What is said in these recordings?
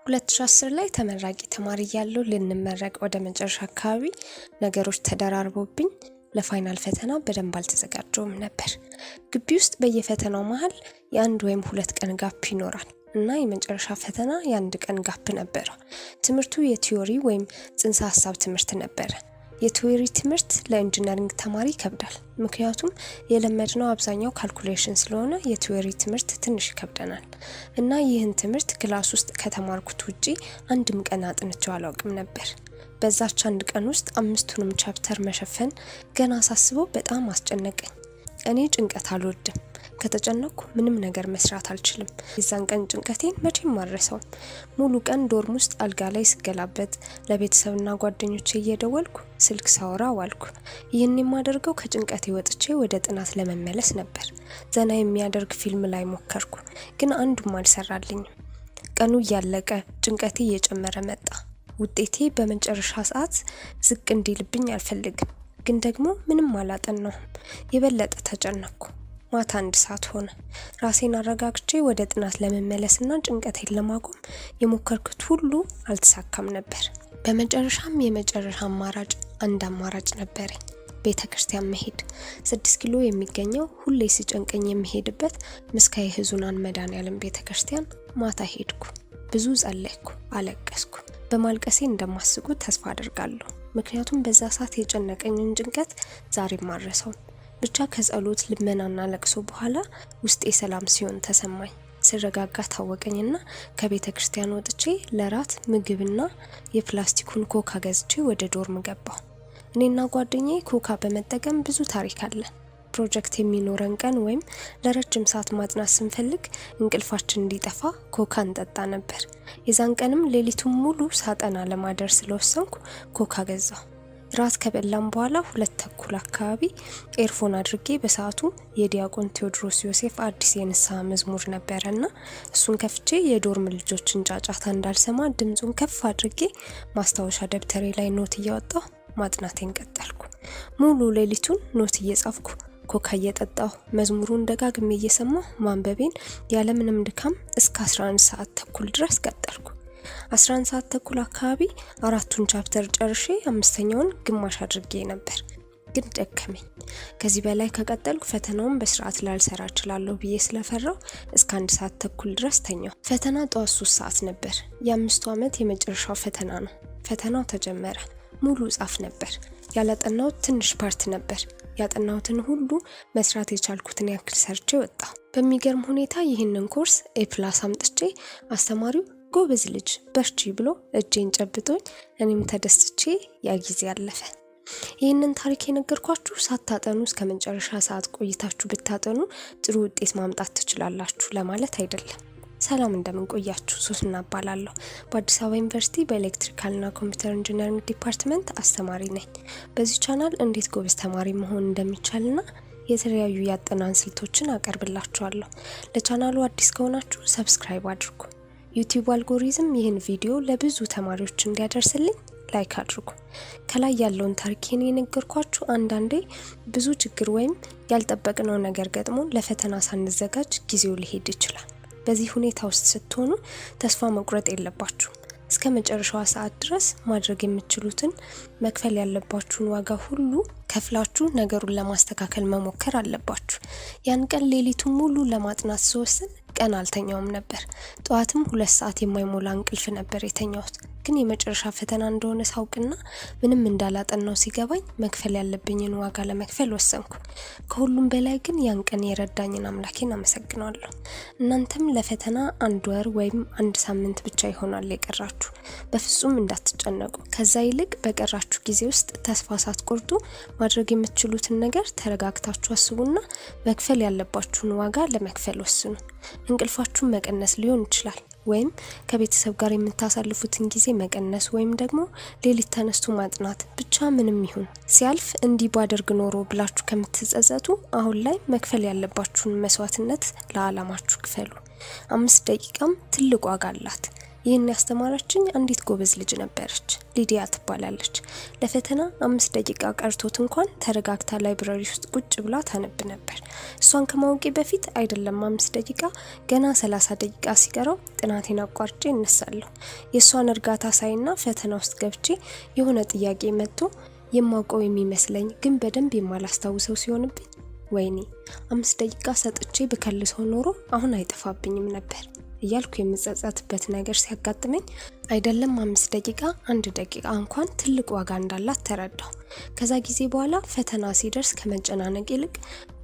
2010 ላይ ተመራቂ ተማሪ እያለሁ ልንመረቅ ወደ መጨረሻ አካባቢ ነገሮች ተደራርበውብኝ ለ final ፈተና በደንብ አልተዘጋጀውም ነበር። ግቢ ውስጥ በየፈተናው መሀል የ1 ወይም 2 ቀን gap ይኖራል እና የመጨረሻ ፈተና የ1 ቀን gap ነበረው። ትምህርቱ የ theory ወይም ጽንሰ ሀሳብ ትምህርት ነበረ። የ theory ትምህርት ለ engineering ተማሪ ይከብዳል። ምክንያቱም የለመድነው አብዛኛው calculation ስለሆነ የ theory ትምህርት ትንሽ ይከብደናል። እና ይህን ትምህርት class ውስጥ ከተማርኩት ውጪ አንድም ቀን አጥንቼው አላውቅም ነበር። በዛች አንድ ቀን ውስጥ አምስቱንም chapter መሸፈን ገና ሳስበው በጣም አስጨነቀኝ። እኔ ጭንቀት አልወድም። ከተጨነቅኩ ምንም ነገር መስራት አልችልም። የዛን ቀን ጭንቀቴን መቼም አልረሳውም። ሙሉ ቀን dorm ውስጥ አልጋ ላይ ስገላበጥ፣ ለቤተሰብና ጓደኞቼ እየደወልኩ ስልክ ሳወራ ዋልኩ። ይህን የማደርገው ከጭንቀቴ ወጥቼ ወደ ጥናት ለመመለስ ነበር። ዘና የሚያደርግ ፊልም ላይ ሞከርኩ፣ ግን አንዱም አልሰራልኝም። ቀኑ እያለቀ ጭንቀቴ እየጨመረ መጣ። ውጤቴ በመጨረሻ ሰዓት ዝቅ እንዲልብኝ አልፈልግም፣ ግን ደግሞ ምንም አላጠናሁም። የበለጠ ተጨነቅኩ። ማታ 1 ሰዓት ሆነ። ራሴን አረጋግቼ ወደ ጥናት ለመመለስና ጭንቀቴን ለማቆም የሞከርኩት ሁሉ አልተሳካም ነበር። በመጨረሻም የመጨረሻ አማራጭ አንድ አማራጭ ነበረኝ። ቤተ ክርስቲያን መሄድ። 6 ኪሎ የሚገኘው ሁሌ ሲጨንቀኝ የምሄድበት ምስካየ ኅዙናን መድኃኔዓለም ቤተ ክርስቲያን ማታ ሄድኩ። ብዙ ጸለይኩ፣ አለቀስኩ። በማልቀሴ እንደማስቁ ተስፋ አደርጋለሁ። ምክንያቱም በዛ ሰዓት የጨነቀኝን ጭንቀት ዛሬም አልረሳውም። ብቻ ከጸሎት፣ ልመናና ለቅሶ በኋላ ውስጤ ሰላም ሲሆን ተሰማኝ። ስረጋጋ ታወቀኝና ከቤተ ክርስቲያን ወጥቼ ለራት ምግብና የፕላስቲኩን ኮካ ገዝቼ ወደ dorm ገባሁ። እኔና ጓደኛዬ ኮካ በመጠቀም ብዙ ታሪክ አለን። ፕሮጀክት የሚኖረን ቀን ወይም ለረጅም ሰዓት ማጥናት ስንፈልግ እንቅልፋችን እንዲጠፋ ኮካ እንጠጣ ነበር። የዛን ቀንም ሌሊቱን ሙሉ ሳጠና ለማደር ስለወሰንኩ ኮካ ገዛሁ። ራት ከበላም በኋላ 2:30 አካባቢ earphone አድርጌ፣ በሰዓቱ የዲያቆን ቴዎድሮስ ዮሴፍ አዲስ የንስሐ መዝሙር ነበረና እሱን ከፍቼ፣ የ dorm ልጆችን ጫጫታ እንዳልሰማ ድምፁን ከፍ አድርጌ፣ ማስታወሻ ደብተሬ ላይ note እያወጣሁ ማጥናቴን ቀጠልኩ። ሙሉ ሌሊቱን note እየጻፍኩ፣ ኮካ እየጠጣሁ፣ መዝሙሩን ደጋግሜ እየሰማሁ ማንበቤን ያለምንም ድካም እስከ 11 ሰዓት ተኩል ድረስ ቀጠልኩ። 11 ሰዓት ተኩል አካባቢ አራቱን chapter ጨርሼ አምስተኛውን ግማሽ አድርጌ ነበር። ግን ደከመኝ። ከዚህ በላይ ከቀጠልኩ ፈተናውን በስርዓት ላልሰራ እችላለሁ ብዬ ስለፈራሁ እስከ 1 ሰዓት ተኩል ድረስ ተኛሁ። ፈተና ጠዋት 3 ሰዓት ነበር። የ5ቱ ዓመት የመጨረሻው ፈተና ነው። ፈተናው ተጀመረ። ሙሉ ጻፍ ነበር። ያላጠናሁት ትንሽ part ነበር። ያጠናሁትን ሁሉ መስራት የቻልኩትን ያክል ሰርቼ ወጣሁ። በሚገርም ሁኔታ ይህንን course A+ አምጥቼ አስተማሪው "ጎበዝ ልጅ፣ በርቺ" ብሎ እጄን ጨብጦኝ እኔም ተደስቼ ያ ጊዜ አለፈ። ይህንን ታሪክ የነገርኳችሁ ሳታጠኑ እስከ መጨረሻ ሰዓት ቆይታችሁ ብታጠኑ ጥሩ ውጤት ማምጣት ትችላላችሁ ለማለት አይደለም። ሰላም፣ እንደምን ቆያችሁ? ሶስና እባላለሁ። በአዲስ አበባ ዩኒቨርሲቲ በ electrical ና computer engineering department አስተማሪ ነኝ። በዚህ ቻናል እንዴት ጎበዝ ተማሪ መሆን እንደሚቻልና የተለያዩ የአጠናን ስልቶችን አቀርብላችኋለሁ። ለቻናሉ አዲስ ከሆናችሁ subscribe አድርጉ። YouTube algorithm ይህን ቪዲዮ ለብዙ ተማሪዎች እንዲያደርስልኝ like አድርጉ። ከላይ ያለውን ታሪኬን የነገርኳችሁ አንዳንዴ ብዙ ችግር ወይም ያልጠበቅነው ነገር ገጥሞን ለፈተና ሳንዘጋጅ ጊዜው ሊሄድ ይችላል። በዚህ ሁኔታ ውስጥ ስትሆኑ ተስፋ መቁረጥ የለባችሁም። እስከ መጨረሻዋ ሰዓት ድረስ ማድረግ የምትችሉትን፣ መክፈል ያለባችሁን ዋጋ ሁሉ ከፍላችሁ ነገሩን ለማስተካከል መሞከር አለባችሁ። ያን ቀን ሌሊቱን ሙሉ ለማጥናት ስወስን ቀን አልተኛውም ነበር። ጠዋትም 2 ሰዓት የማይሞላ እንቅልፍ ነበር የተኛሁት። ግን የመጨረሻ ፈተና እንደሆነ ሳውቅና ምንም እንዳላጠናው ሲገባኝ መክፈል ያለብኝን ዋጋ ለመክፈል ወሰንኩ። ከሁሉም በላይ ግን ያን ቀን የረዳኝን አምላኬን አመሰግናለሁ። እናንተም ለፈተና አንድ ወር ወይም አንድ ሳምንት ብቻ ይሆናል የቀራችሁ። በፍጹም እንዳትጨነቁ። ከዛ ይልቅ በቀራችሁ ጊዜ ውስጥ ተስፋ ሳትቆርጡ ማድረግ የምትችሉትን ነገር ተረጋግታችሁ አስቡና መክፈል ያለባችሁን ዋጋ ለመክፈል ወስኑ። እንቅልፋችሁን መቀነስ ሊሆን ይችላል፣ ወይም ከቤተሰብ ጋር የምታሳልፉትን ጊዜ መቀነስ፣ ወይም ደግሞ ሌሊት ተነስቶ ማጥናት፣ ብቻ ምንም ይሁን ሲያልፍ እንዲህ ባደርግ ኖሮ ብላችሁ ከምትጸጸቱ አሁን ላይ መክፈል ያለባችሁን መስዋዕትነት ለአላማችሁ ክፈሉ። 5 ደቂቃም ትልቅ ዋጋ አላት። ይህን ያስተማረችኝ አንዲት ጎበዝ ልጅ ነበረች። ሊዲያ ትባላለች። ለፈተና 5 ደቂቃ ቀርቶት እንኳን ተረጋግታ library ውስጥ ቁጭ ብላ ታነብ ነበር። እሷን ከማወቄ በፊት አይደለም 5 ደቂቃ፣ ገና 30 ደቂቃ ሲቀረው ጥናቴን አቋርጬ እነሳለሁ። የእሷን እርጋታ ሳይና ፈተና ውስጥ ገብቼ የሆነ ጥያቄ መጥቶ የማውቀው የሚመስለኝ ግን በደንብ የማላስታውሰው ሲሆንብኝ፣ ወይኔ 5 ደቂቃ ሰጥቼ ብከልሰው ኖሮ አሁን አይጠፋብኝም ነበር እያልኩ የምጸጸትበት ነገር ሲያጋጥመኝ፣ አይደለም 5 ደቂቃ፣ 1 ደቂቃ እንኳን ትልቅ ዋጋ እንዳላት ተረዳሁ። ከዛ ጊዜ በኋላ ፈተና ሲደርስ ከመጨናነቅ ይልቅ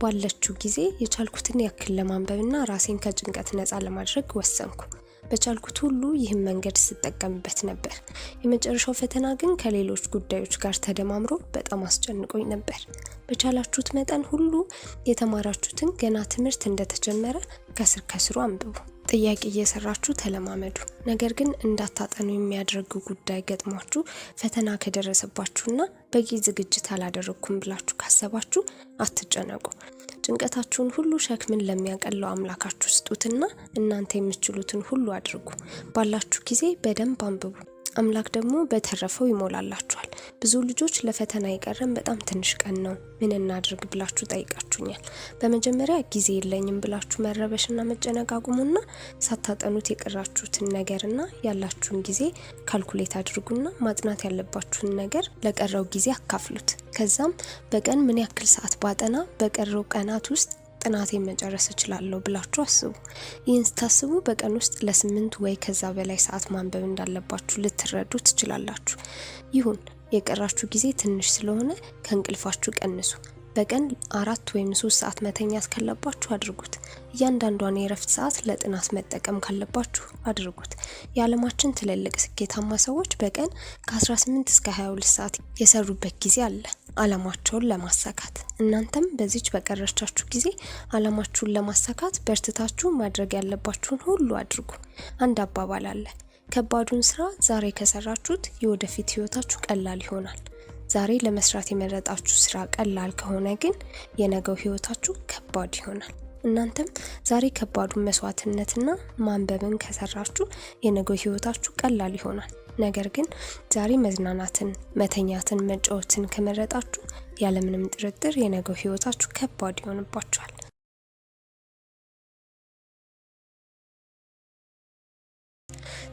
ባለችው ጊዜ የቻልኩትን ያክል ለማንበብና ራሴን ከጭንቀት ነፃ ለማድረግ ወሰንኩ። በቻልኩት ሁሉ ይህን መንገድ ስጠቀምበት ነበር። የመጨረሻው ፈተና ግን ከሌሎች ጉዳዮች ጋር ተደማምሮ በጣም አስጨንቆኝ ነበር። በቻላችሁት መጠን ሁሉ የተማራችሁትን ገና ትምህርት እንደተጀመረ ከስር ከስሩ አንብቡ። ጥያቄ እየሰራችሁ ተለማመዱ። ነገር ግን እንዳታጠኑ የሚያደርግ ጉዳይ ገጥሟችሁ ፈተና ከደረሰባችሁና በቂ ዝግጅት አላደረግኩም ብላችሁ ካሰባችሁ አትጨነቁ። ጭንቀታችሁን ሁሉ ሸክምን ለሚያቀለው አምላካችሁ ስጡትና እናንተ የምትችሉትን ሁሉ አድርጉ። ባላችሁ ጊዜ በደንብ አንብቡ። አምላክ ደግሞ በተረፈው ይሞላላችኋል። ብዙ ልጆች ለፈተና የቀረን በጣም ትንሽ ቀን ነው፣ ምን እናድርግ ብላችሁ ጠይቃችሁኛል። በመጀመሪያ ጊዜ የለኝም ብላችሁ መረበሽና መጨነቅ አቁሙና ሳታጠኑት የቀራችሁትን ነገርና ያላችሁን ጊዜ calculate አድርጉና ማጥናት ያለባችሁን ነገር ለቀረው ጊዜ አካፍሉት። ከዛም በቀን ምን ያክል ሰዓት ባጠና በቀረው ቀናት ውስጥ ጥናቴን መጨረስ እችላለሁ ብላችሁ አስቡ። ይህን ስታስቡ በቀን ውስጥ ለ8 ወይ ከዛ በላይ ሰዓት ማንበብ እንዳለባችሁ ልትረዱ ትችላላችሁ። ይሁን፣ የቀራችሁ ጊዜ ትንሽ ስለሆነ ከእንቅልፋችሁ ቀንሱ። በቀን 4 ወይም 3 ሰዓት መተኛት ካለባችሁ አድርጉት። እያንዳንዷን የእረፍት ሰዓት ለጥናት መጠቀም ካለባችሁ አድርጉት። የዓለማችን ትልልቅ ስኬታማ ሰዎች በቀን ከ18 እስከ 22 ሰዓት የሰሩበት ጊዜ አለ አላማቸውን ለማሳካት። እናንተም በዚች በቀረቻችሁ ጊዜ አላማችሁን ለማሳካት በርትታችሁ ማድረግ ያለባችሁን ሁሉ አድርጉ። አንድ አባባል አለ። ከባዱን ስራ ዛሬ ከሰራችሁት የወደፊት ህይወታችሁ ቀላል ይሆናል። ዛሬ ለመስራት የመረጣችሁ ስራ ቀላል ከሆነ ግን የነገው ህይወታችሁ ከባድ ይሆናል። እናንተም ዛሬ ከባዱን መስዋዕትነትና ማንበብን ከሰራችሁ የነገው ህይወታችሁ ቀላል ይሆናል። ነገር ግን ዛሬ መዝናናትን፣ መተኛትን፣ መጫወትን ከመረጣችሁ ያለምንም ጥርጥር የነገው ህይወታችሁ ከባድ ይሆንባችኋል።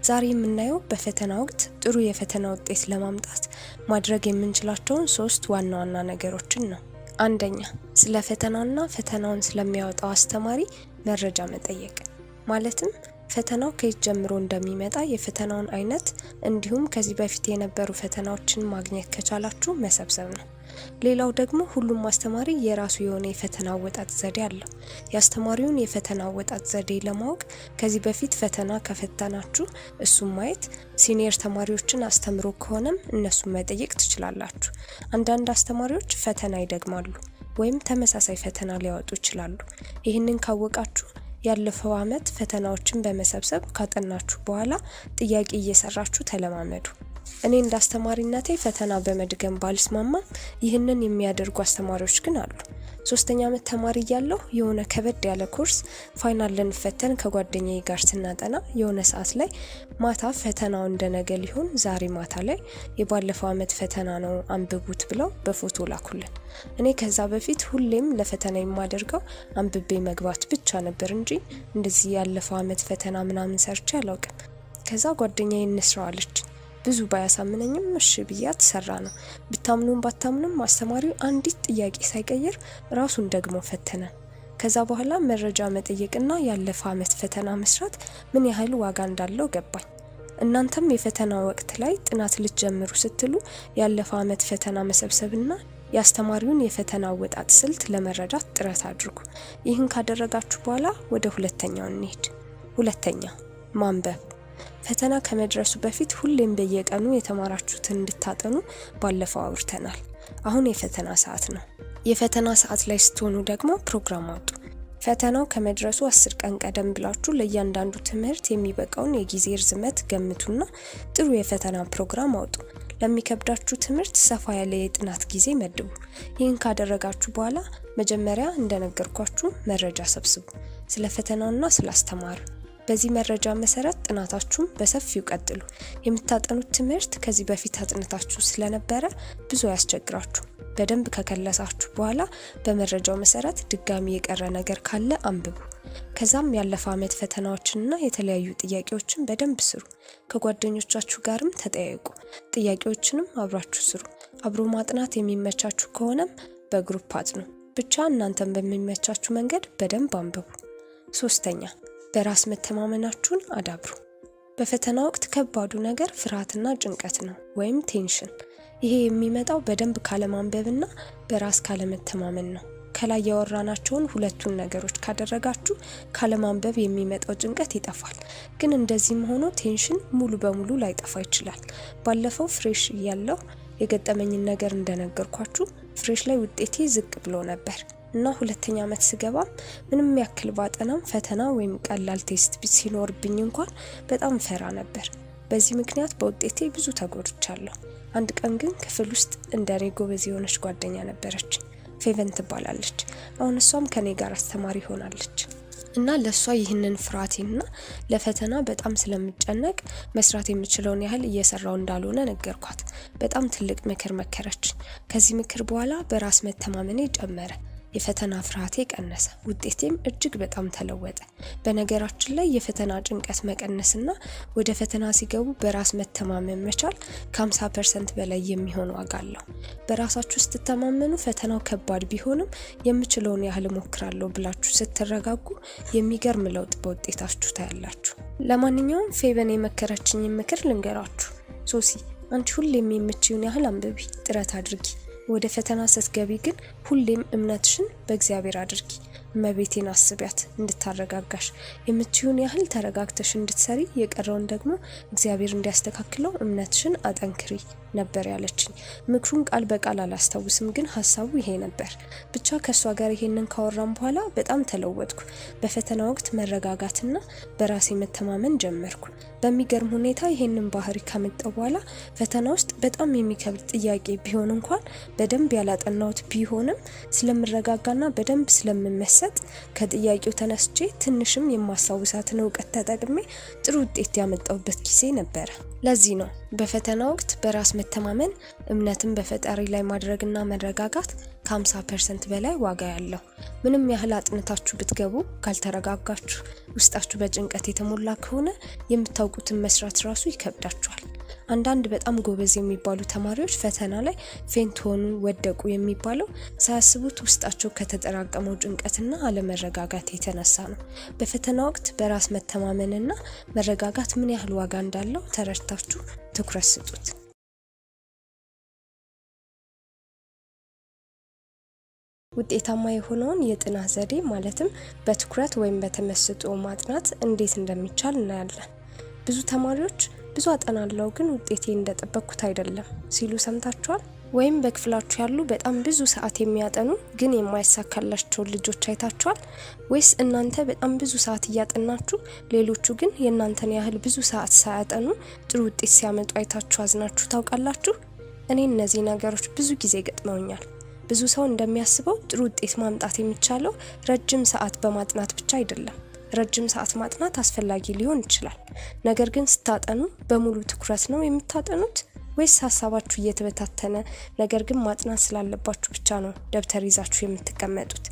ዛሬ የምናየው በፈተና ወቅት ጥሩ የፈተና ውጤት ለማምጣት ማድረግ የምንችላቸውን ሶስት ዋና ዋና ነገሮችን ነው። አንደኛ፣ ስለ ፈተናውና ፈተናውን ስለሚያወጣው አስተማሪ መረጃ መጠየቅ። ማለትም ፈተናው ከየት ጀምሮ እንደሚመጣ፣ የፈተናውን አይነት እንዲሁም ከዚህ በፊት የነበሩ ፈተናዎችን ማግኘት ከቻላችሁ መሰብሰብ ነው። ሌላው ደግሞ ሁሉም አስተማሪ የራሱ የሆነ የፈተና አወጣጥ ዘዴ አለው። የአስተማሪውን የፈተና አወጣጥ ዘዴ ለማወቅ ከዚህ በፊት ፈተና ከፈተናችሁ እሱን ማየት፣ senior ተማሪዎችን አስተምሮ ከሆነም እነሱን መጠየቅ ትችላላችሁ። አንዳንድ አስተማሪዎች ፈተና ይደግማሉ ወይም ተመሳሳይ ፈተና ሊያወጡ ይችላሉ። ይህንን ካወቃችሁ ያለፈው አመት ፈተናዎችን በመሰብሰብ ካጠናችሁ በኋላ ጥያቄ እየሰራችሁ ተለማመዱ። እኔ እንደ አስተማሪነቴ ፈተና በመድገም ባልስማማም ይህንን የሚያደርጉ አስተማሪዎች ግን አሉ። ሶስተኛ ዓመት ተማሪ እያለሁ የሆነ ከበድ ያለ course final ልንፈተን ከጓደኛዬ ጋር ስናጠና የሆነ ሰዓት ላይ ማታ ፈተናው እንደነገ ሊሆን ዛሬ ማታ ላይ የባለፈው አመት ፈተና ነው አንብቡት ብለው በፎቶ ላኩልን። እኔ ከዛ በፊት ሁሌም ለፈተና የማደርገው አንብቤ መግባት ብቻ ነበር እንጂ እንደዚህ ያለፈው አመት ፈተና ምናምን ሰርቼ አላውቅም። ከዛ ጓደኛዬ እንስራው አለች። ብዙ ባያሳምነኝም እሺ ብያት ሰራነው። ብታምኑም ባታምኑም አስተማሪው አንዲት ጥያቄ ሳይቀይር ራሱን ደግሞ ፈተነን። ከዛ በኋላ መረጃ መጠየቅና ያለፈ አመት ፈተና መስራት ምን ያህል ዋጋ እንዳለው ገባኝ። እናንተም የፈተና ወቅት ላይ ጥናት ልትጀምሩ ስትሉ ያለፈ አመት ፈተና መሰብሰብና የአስተማሪውን የፈተና አወጣጥ ስልት ለመረዳት ጥረት አድርጉ። ይህን ካደረጋችሁ በኋላ ወደ ሁለተኛው እንሂድ። ሁለተኛ፣ ማንበብ። ፈተና ከመድረሱ በፊት ሁሌም በየቀኑ የተማራችሁትን እንድታጠኑ ባለፈው አውርተናል። አሁን የፈተና ሰዓት ነው። የፈተና ሰዓት ላይ ስትሆኑ ደግሞ ፕሮግራም አውጡ። ፈተናው ከመድረሱ 10 ቀን ቀደም ብላችሁ ለእያንዳንዱ ትምህርት የሚበቃውን የጊዜ ርዝመት ገምቱና ጥሩ የፈተና ፕሮግራም አውጡ። ለሚከብዳችሁ ትምህርት ሰፋ ያለ የጥናት ጊዜ መድቡ። ይህን ካደረጋችሁ በኋላ መጀመሪያ እንደነገርኳችሁ መረጃ ሰብስቡ። ስለ ፈተናውና ስለ አስተማሪው። በዚህ መረጃ መሰረት ጥናታችሁን በሰፊው ቀጥሉ። የምታጠኑት ትምህርት ከዚህ በፊት አጥንታችሁ ስለነበረ ብዙ አያስቸግራችሁ። በደንብ ከከለሳችሁ በኋላ በመረጃው መሰረት ድጋሚ የቀረ ነገር ካለ አንብቡ። ከዛም ያለፈ ዓመት ፈተናዎችንና የተለያዩ ጥያቄዎችን በደንብ ስሩ። ከጓደኞቻችሁ ጋርም ተጠያየቁ። ጥያቄዎችንም አብራችሁ ስሩ። አብሮ ማጥናት የሚመቻችሁ ከሆነም በ group አጥኑ። ብቻ እናንተን በሚመቻችሁ መንገድ በደንብ አንብቡ። ሶስተኛ፣ በራስ መተማመናችሁን አዳብሩ። በፈተና ወቅት ከባዱ ነገር ፍርሃትና ጭንቀት ነው ወይም tension። ይሄ የሚመጣው በደንብ ካለማንበብና በራስ ካለመተማመን ነው። ከላይ ያወራናቸውን ሁለቱን ነገሮች ካደረጋችሁ ካለማንበብ የሚመጣው ጭንቀት ይጠፋል። ግን እንደዚህም ሆኖ tension ሙሉ በሙሉ ላይጠፋ ይችላል። ባለፈው fresh እያለሁ የገጠመኝን ነገር እንደነገርኳችሁ fresh ላይ ውጤቴ ዝቅ ብሎ ነበር እና ሁለተኛ ዓመት ስገባም ምንም ያክል ባጠናም ፈተና ወይም ቀላል test ሲኖርብኝ እንኳን በጣም ፈራ ነበር። በዚህ ምክንያት በውጤቴ ብዙ ተጎድቻለሁ። አንድ ቀን ግን ክፍል ውስጥ እንደኔ ጎበዝ የሆነች ጓደኛ ነበረች። ፌቨን ትባላለች። አሁን እሷም ከኔ ጋር አስተማሪ ሆናለች። እና ለእሷ ይህንን ፍርሃቴንና ለፈተና በጣም ስለምጨነቅ መስራት የምችለውን ያህል እየሰራው እንዳልሆነ ነገርኳት። በጣም ትልቅ ምክር መከረች። ከዚህ ምክር በኋላ በራስ መተማመኔ ጨመረ። የፈተና ፍርሃቴ ቀነሰ። ውጤቴም እጅግ በጣም ተለወጠ። በነገራችን ላይ የፈተና ጭንቀት መቀነስና ወደ ፈተና ሲገቡ በራስ መተማመን መቻል ከ50% በላይ የሚሆን ዋጋ አለው። በራሳችሁ ስትተማመኑ ፈተናው ከባድ ቢሆንም የምችለውን ያህል እሞክራለሁ ብላችሁ ስትረጋጉ የሚገርም ለውጥ በውጤታችሁ ታያላችሁ። ለማንኛውም ፌቨን የመከረችኝን ምክር ልንገራችሁ። ሶሲ፣ አንቺ ሁሌም የምችይውን ያህል አንብቢ፣ ጥረት አድርጊ። ወደ ፈተና ስትገቢ ግን ሁሌም እምነትሽን በእግዚአብሔር አድርጊ። እመቤቴን አስቢያት እንድታረጋጋሽ። የምትችይውን ያህል ተረጋግተሽ እንድትሰሪ፣ የቀረውን ደግሞ እግዚአብሔር እንዲያስተካክለው እምነትሽን አጠንክሪ ነበር ያለችኝ። ምክሩን ቃል በቃል አላስታውስም፣ ግን ሀሳቡ ይሄ ነበር። ብቻ ከእሷ ጋር ይሄንን ካወራም በኋላ በጣም ተለወጥኩ። በፈተና ወቅት መረጋጋትና በራሴ መተማመን ጀመርኩ። በሚገርም ሁኔታ ይሄንን ባህሪ ካመጣው በኋላ ፈተና ውስጥ በጣም የሚከብድ ጥያቄ ቢሆን እንኳን በደንብ ያላጠናሁት ቢሆንም ስለምረጋጋና በደንብ ስለምመሰጥ ከጥያቄው ተነስቼ ትንሽም የማስታውሳትን እውቀት ተጠቅሜ ጥሩ ውጤት ያመጣሁበት ጊዜ ነበረ። ለዚህ ነው በፈተና ወቅት በራስ መተማመን፣ እምነትን በፈጣሪ ላይ ማድረግና መረጋጋት ከ50% በላይ ዋጋ ያለው። ምንም ያህል አጥንታችሁ ብትገቡ ካልተረጋጋችሁ፣ ውስጣችሁ በጭንቀት የተሞላ ከሆነ የምታውቁትን መስራት ራሱ ይከብዳችኋል። አንዳንድ በጣም ጎበዝ የሚባሉ ተማሪዎች ፈተና ላይ faint ሆኑ፣ ወደቁ የሚባለው ሳያስቡት ውስጣቸው ከተጠራቀመው ጭንቀትና አለመረጋጋት የተነሳ ነው። በፈተና ወቅት በራስ መተማመንና መረጋጋት ምን ያህል ዋጋ እንዳለው ተረድታችሁ ትኩረት ስጡት። ውጤታማ የሆነውን የጥናት ዘዴ ማለትም በትኩረት ወይም በተመስጦ ማጥናት እንዴት እንደሚቻል እናያለን። ብዙ ተማሪዎች ብዙ አጠናለሁ ግን ውጤቴ እንደጠበቅኩት አይደለም ሲሉ ሰምታችኋል? ወይም በክፍላችሁ ያሉ በጣም ብዙ ሰዓት የሚያጠኑ ግን የማይሳካላቸውን ልጆች አይታችኋል? ወይስ እናንተ በጣም ብዙ ሰዓት እያጠናችሁ ሌሎቹ ግን የእናንተን ያህል ብዙ ሰዓት ሳያጠኑ ጥሩ ውጤት ሲያመጡ አይታችሁ አዝናችሁ ታውቃላችሁ? እኔ እነዚህ ነገሮች ብዙ ጊዜ ገጥመውኛል። ብዙ ሰው እንደሚያስበው ጥሩ ውጤት ማምጣት የሚቻለው ረጅም ሰዓት በማጥናት ብቻ አይደለም። ረጅም ሰዓት ማጥናት አስፈላጊ ሊሆን ይችላል። ነገር ግን ስታጠኑ በሙሉ ትኩረት ነው የምታጠኑት ወይስ ሀሳባችሁ እየተበታተነ ነገር ግን ማጥናት ስላለባችሁ ብቻ ነው ደብተር ይዛችሁ የምትቀመጡት?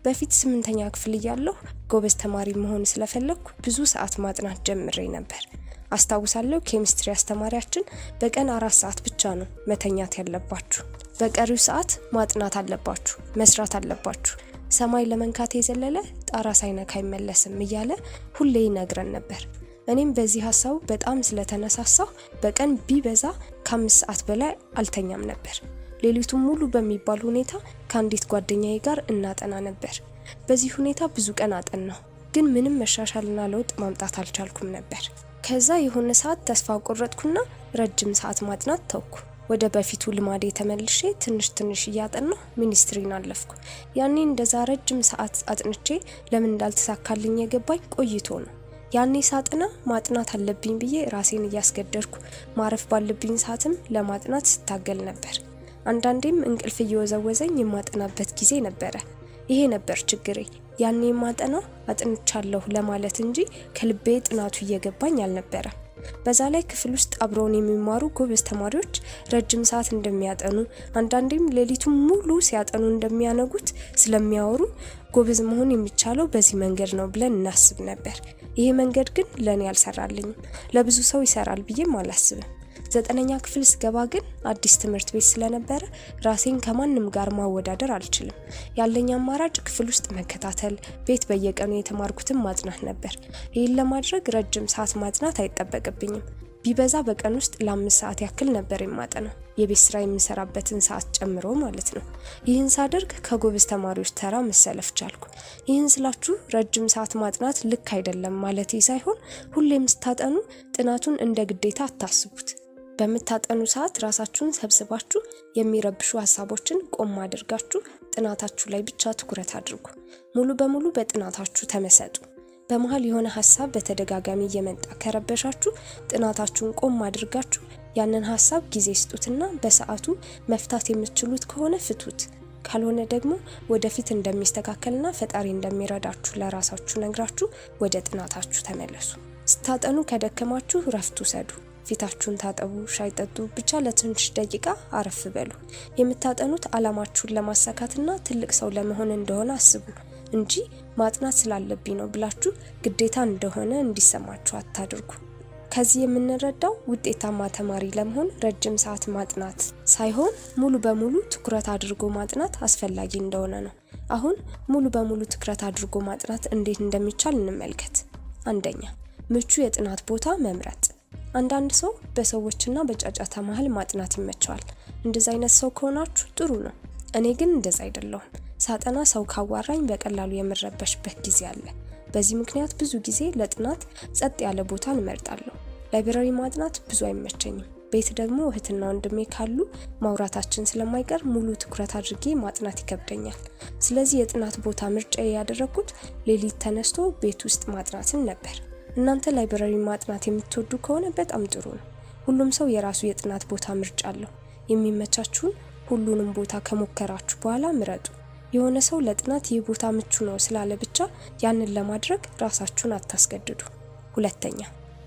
በፊት 8ኛ ክፍል እያለሁ ጎበዝ ተማሪ መሆን ስለፈለግኩ ብዙ ሰዓት ማጥናት ጀምሬ ነበር። አስታውሳለሁ ኬሚስትሪ አስተማሪያችን በቀን 4 ሰዓት ብቻ ነው መተኛት ያለባችሁ፣ በቀሪው ሰዓት ማጥናት አለባችሁ፣ መስራት አለባችሁ፣ ሰማይ ለመንካት የዘለለ ጣራ ሳይነካ አይመለስም እያለ ሁሌ ይነግረን ነበር። እኔም በዚህ ሀሳቡ በጣም ስለተነሳሳሁ በቀን ቢበዛ ከ5 ሰዓት በላይ አልተኛም ነበር። ሌሊቱን ሙሉ በሚባል ሁኔታ ከአንዲት ጓደኛዬ ጋር እናጠና ነበር። በዚህ ሁኔታ ብዙ ቀን አጠናሁ፣ ግን ምንም መሻሻልና ለውጥ ማምጣት አልቻልኩም ነበር። ከዛ የሆነ ሰዓት ተስፋ ቆረጥኩና ረጅም ሰዓት ማጥናት ተውኩ። ወደ በፊቱ ልማዴ ተመልሼ ትንሽ ትንሽ እያጠናሁ ሚኒስትሪን አለፍኩ። ያኔ እንደዛ ረጅም ሰዓት አጥንቼ ለምን እንዳልተሳካልኝ የገባኝ ቆይቶ ነው። ያኔ ሳጥና ማጥናት አለብኝ ብዬ ራሴን እያስገደድኩ ማረፍ ባለብኝ ሰዓትም ለማጥናት ስታገል ነበር። አንዳንዴም እንቅልፍ እየወዘወዘኝ የማጠናበት ጊዜ ነበረ። ይሄ ነበር ችግሬ። ያኔ የማጠናው አጥንቻለሁ ለማለት እንጂ ከልቤ ጥናቱ እየገባኝ አልነበረም። በዛ ላይ ክፍል ውስጥ አብረውን የሚማሩ ጎበዝ ተማሪዎች ረጅም ሰዓት እንደሚያጠኑ፣ አንዳንዴም ሌሊቱን ሙሉ ሲያጠኑ እንደሚያነጉት ስለሚያወሩ ጎበዝ መሆን የሚቻለው በዚህ መንገድ ነው ብለን እናስብ ነበር። ይሄ መንገድ ግን ለእኔ አልሰራልኝም። ለብዙ ሰው ይሰራል ብዬም አላስብም። 9ኛ ክፍል ስገባ ግን አዲስ ትምህርት ቤት ስለነበረ ራሴን ከማንም ጋር ማወዳደር አልችልም። ያለኝ አማራጭ ክፍል ውስጥ መከታተል፣ ቤት በየቀኑ የተማርኩትን ማጥናት ነበር። ይህን ለማድረግ ረጅም ሰዓት ማጥናት አይጠበቅብኝም። ቢበዛ በቀን ውስጥ ለ5 ሰዓት ያክል ነበር የማጠናው፣ የቤት ስራ የምሰራበትን ሰዓት ጨምሮ ማለት ነው። ይህን ሳደርግ ከጎበዝ ተማሪዎች ተራ መሰለፍ ቻልኩ። ይህን ስላችሁ ረጅም ሰዓት ማጥናት ልክ አይደለም ማለቴ ሳይሆን ሁሌም ስታጠኑ ጥናቱን እንደ ግዴታ አታስቡት። በምታጠኑ ሰዓት ራሳችሁን ሰብስባችሁ የሚረብሹ ሀሳቦችን ቆም አድርጋችሁ ጥናታችሁ ላይ ብቻ ትኩረት አድርጉ። ሙሉ በሙሉ በጥናታችሁ ተመሰጡ። በመሃል የሆነ ሀሳብ በተደጋጋሚ እየመጣ ከረበሻችሁ ጥናታችሁን ቆም አድርጋችሁ ያንን ሀሳብ ጊዜ ስጡትና በሰዓቱ መፍታት የምትችሉት ከሆነ ፍቱት። ካልሆነ ደግሞ ወደፊት እንደሚስተካከልና ፈጣሪ እንደሚረዳችሁ ለራሳችሁ ነግራችሁ ወደ ጥናታችሁ ተመለሱ። ስታጠኑ ከደከማችሁ እረፍት ውሰዱ። ፊታችሁን ታጠቡ፣ ሻይ ጠጡ፣ ብቻ ለትንሽ ደቂቃ አረፍ በሉ። የምታጠኑት አላማችሁን ለማሳካትና ትልቅ ሰው ለመሆን እንደሆነ አስቡ እንጂ ማጥናት ስላለብኝ ነው ብላችሁ ግዴታ እንደሆነ እንዲሰማችሁ አታድርጉ። ከዚህ የምንረዳው ውጤታማ ተማሪ ለመሆን ረጅም ሰዓት ማጥናት ሳይሆን ሙሉ በሙሉ ትኩረት አድርጎ ማጥናት አስፈላጊ እንደሆነ ነው። አሁን ሙሉ በሙሉ ትኩረት አድርጎ ማጥናት እንዴት እንደሚቻል እንመልከት። አንደኛ፣ ምቹ የጥናት ቦታ መምረጥ። አንዳንድ ሰው በሰዎችና በጫጫታ መሀል ማጥናት ይመቸዋል። እንደዛ አይነት ሰው ከሆናችሁ ጥሩ ነው። እኔ ግን እንደዛ አይደለሁም። ሳጠና ሰው ካዋራኝ በቀላሉ የምረበሽበት ጊዜ አለ። በዚህ ምክንያት ብዙ ጊዜ ለጥናት ጸጥ ያለ ቦታ እመርጣለሁ። Library ማጥናት ብዙ አይመቸኝም። ቤት ደግሞ እህትና ወንድሜ ካሉ ማውራታችን ስለማይቀር ሙሉ ትኩረት አድርጌ ማጥናት ይከብደኛል። ስለዚህ የጥናት ቦታ ምርጫዬ ያደረኩት ሌሊት ተነስቶ ቤት ውስጥ ማጥናትን ነበር። እናንተ library ማጥናት የምትወዱ ከሆነ በጣም ጥሩ ነው። ሁሉም ሰው የራሱ የጥናት ቦታ ምርጫ አለው። የሚመቻችሁን ሁሉንም ቦታ ከሞከራችሁ በኋላ ምረጡ። የሆነ ሰው ለጥናት ይህ ቦታ ምቹ ነው ስላለ ብቻ ያንን ለማድረግ ራሳችሁን አታስገድዱ። ሁለተኛ፣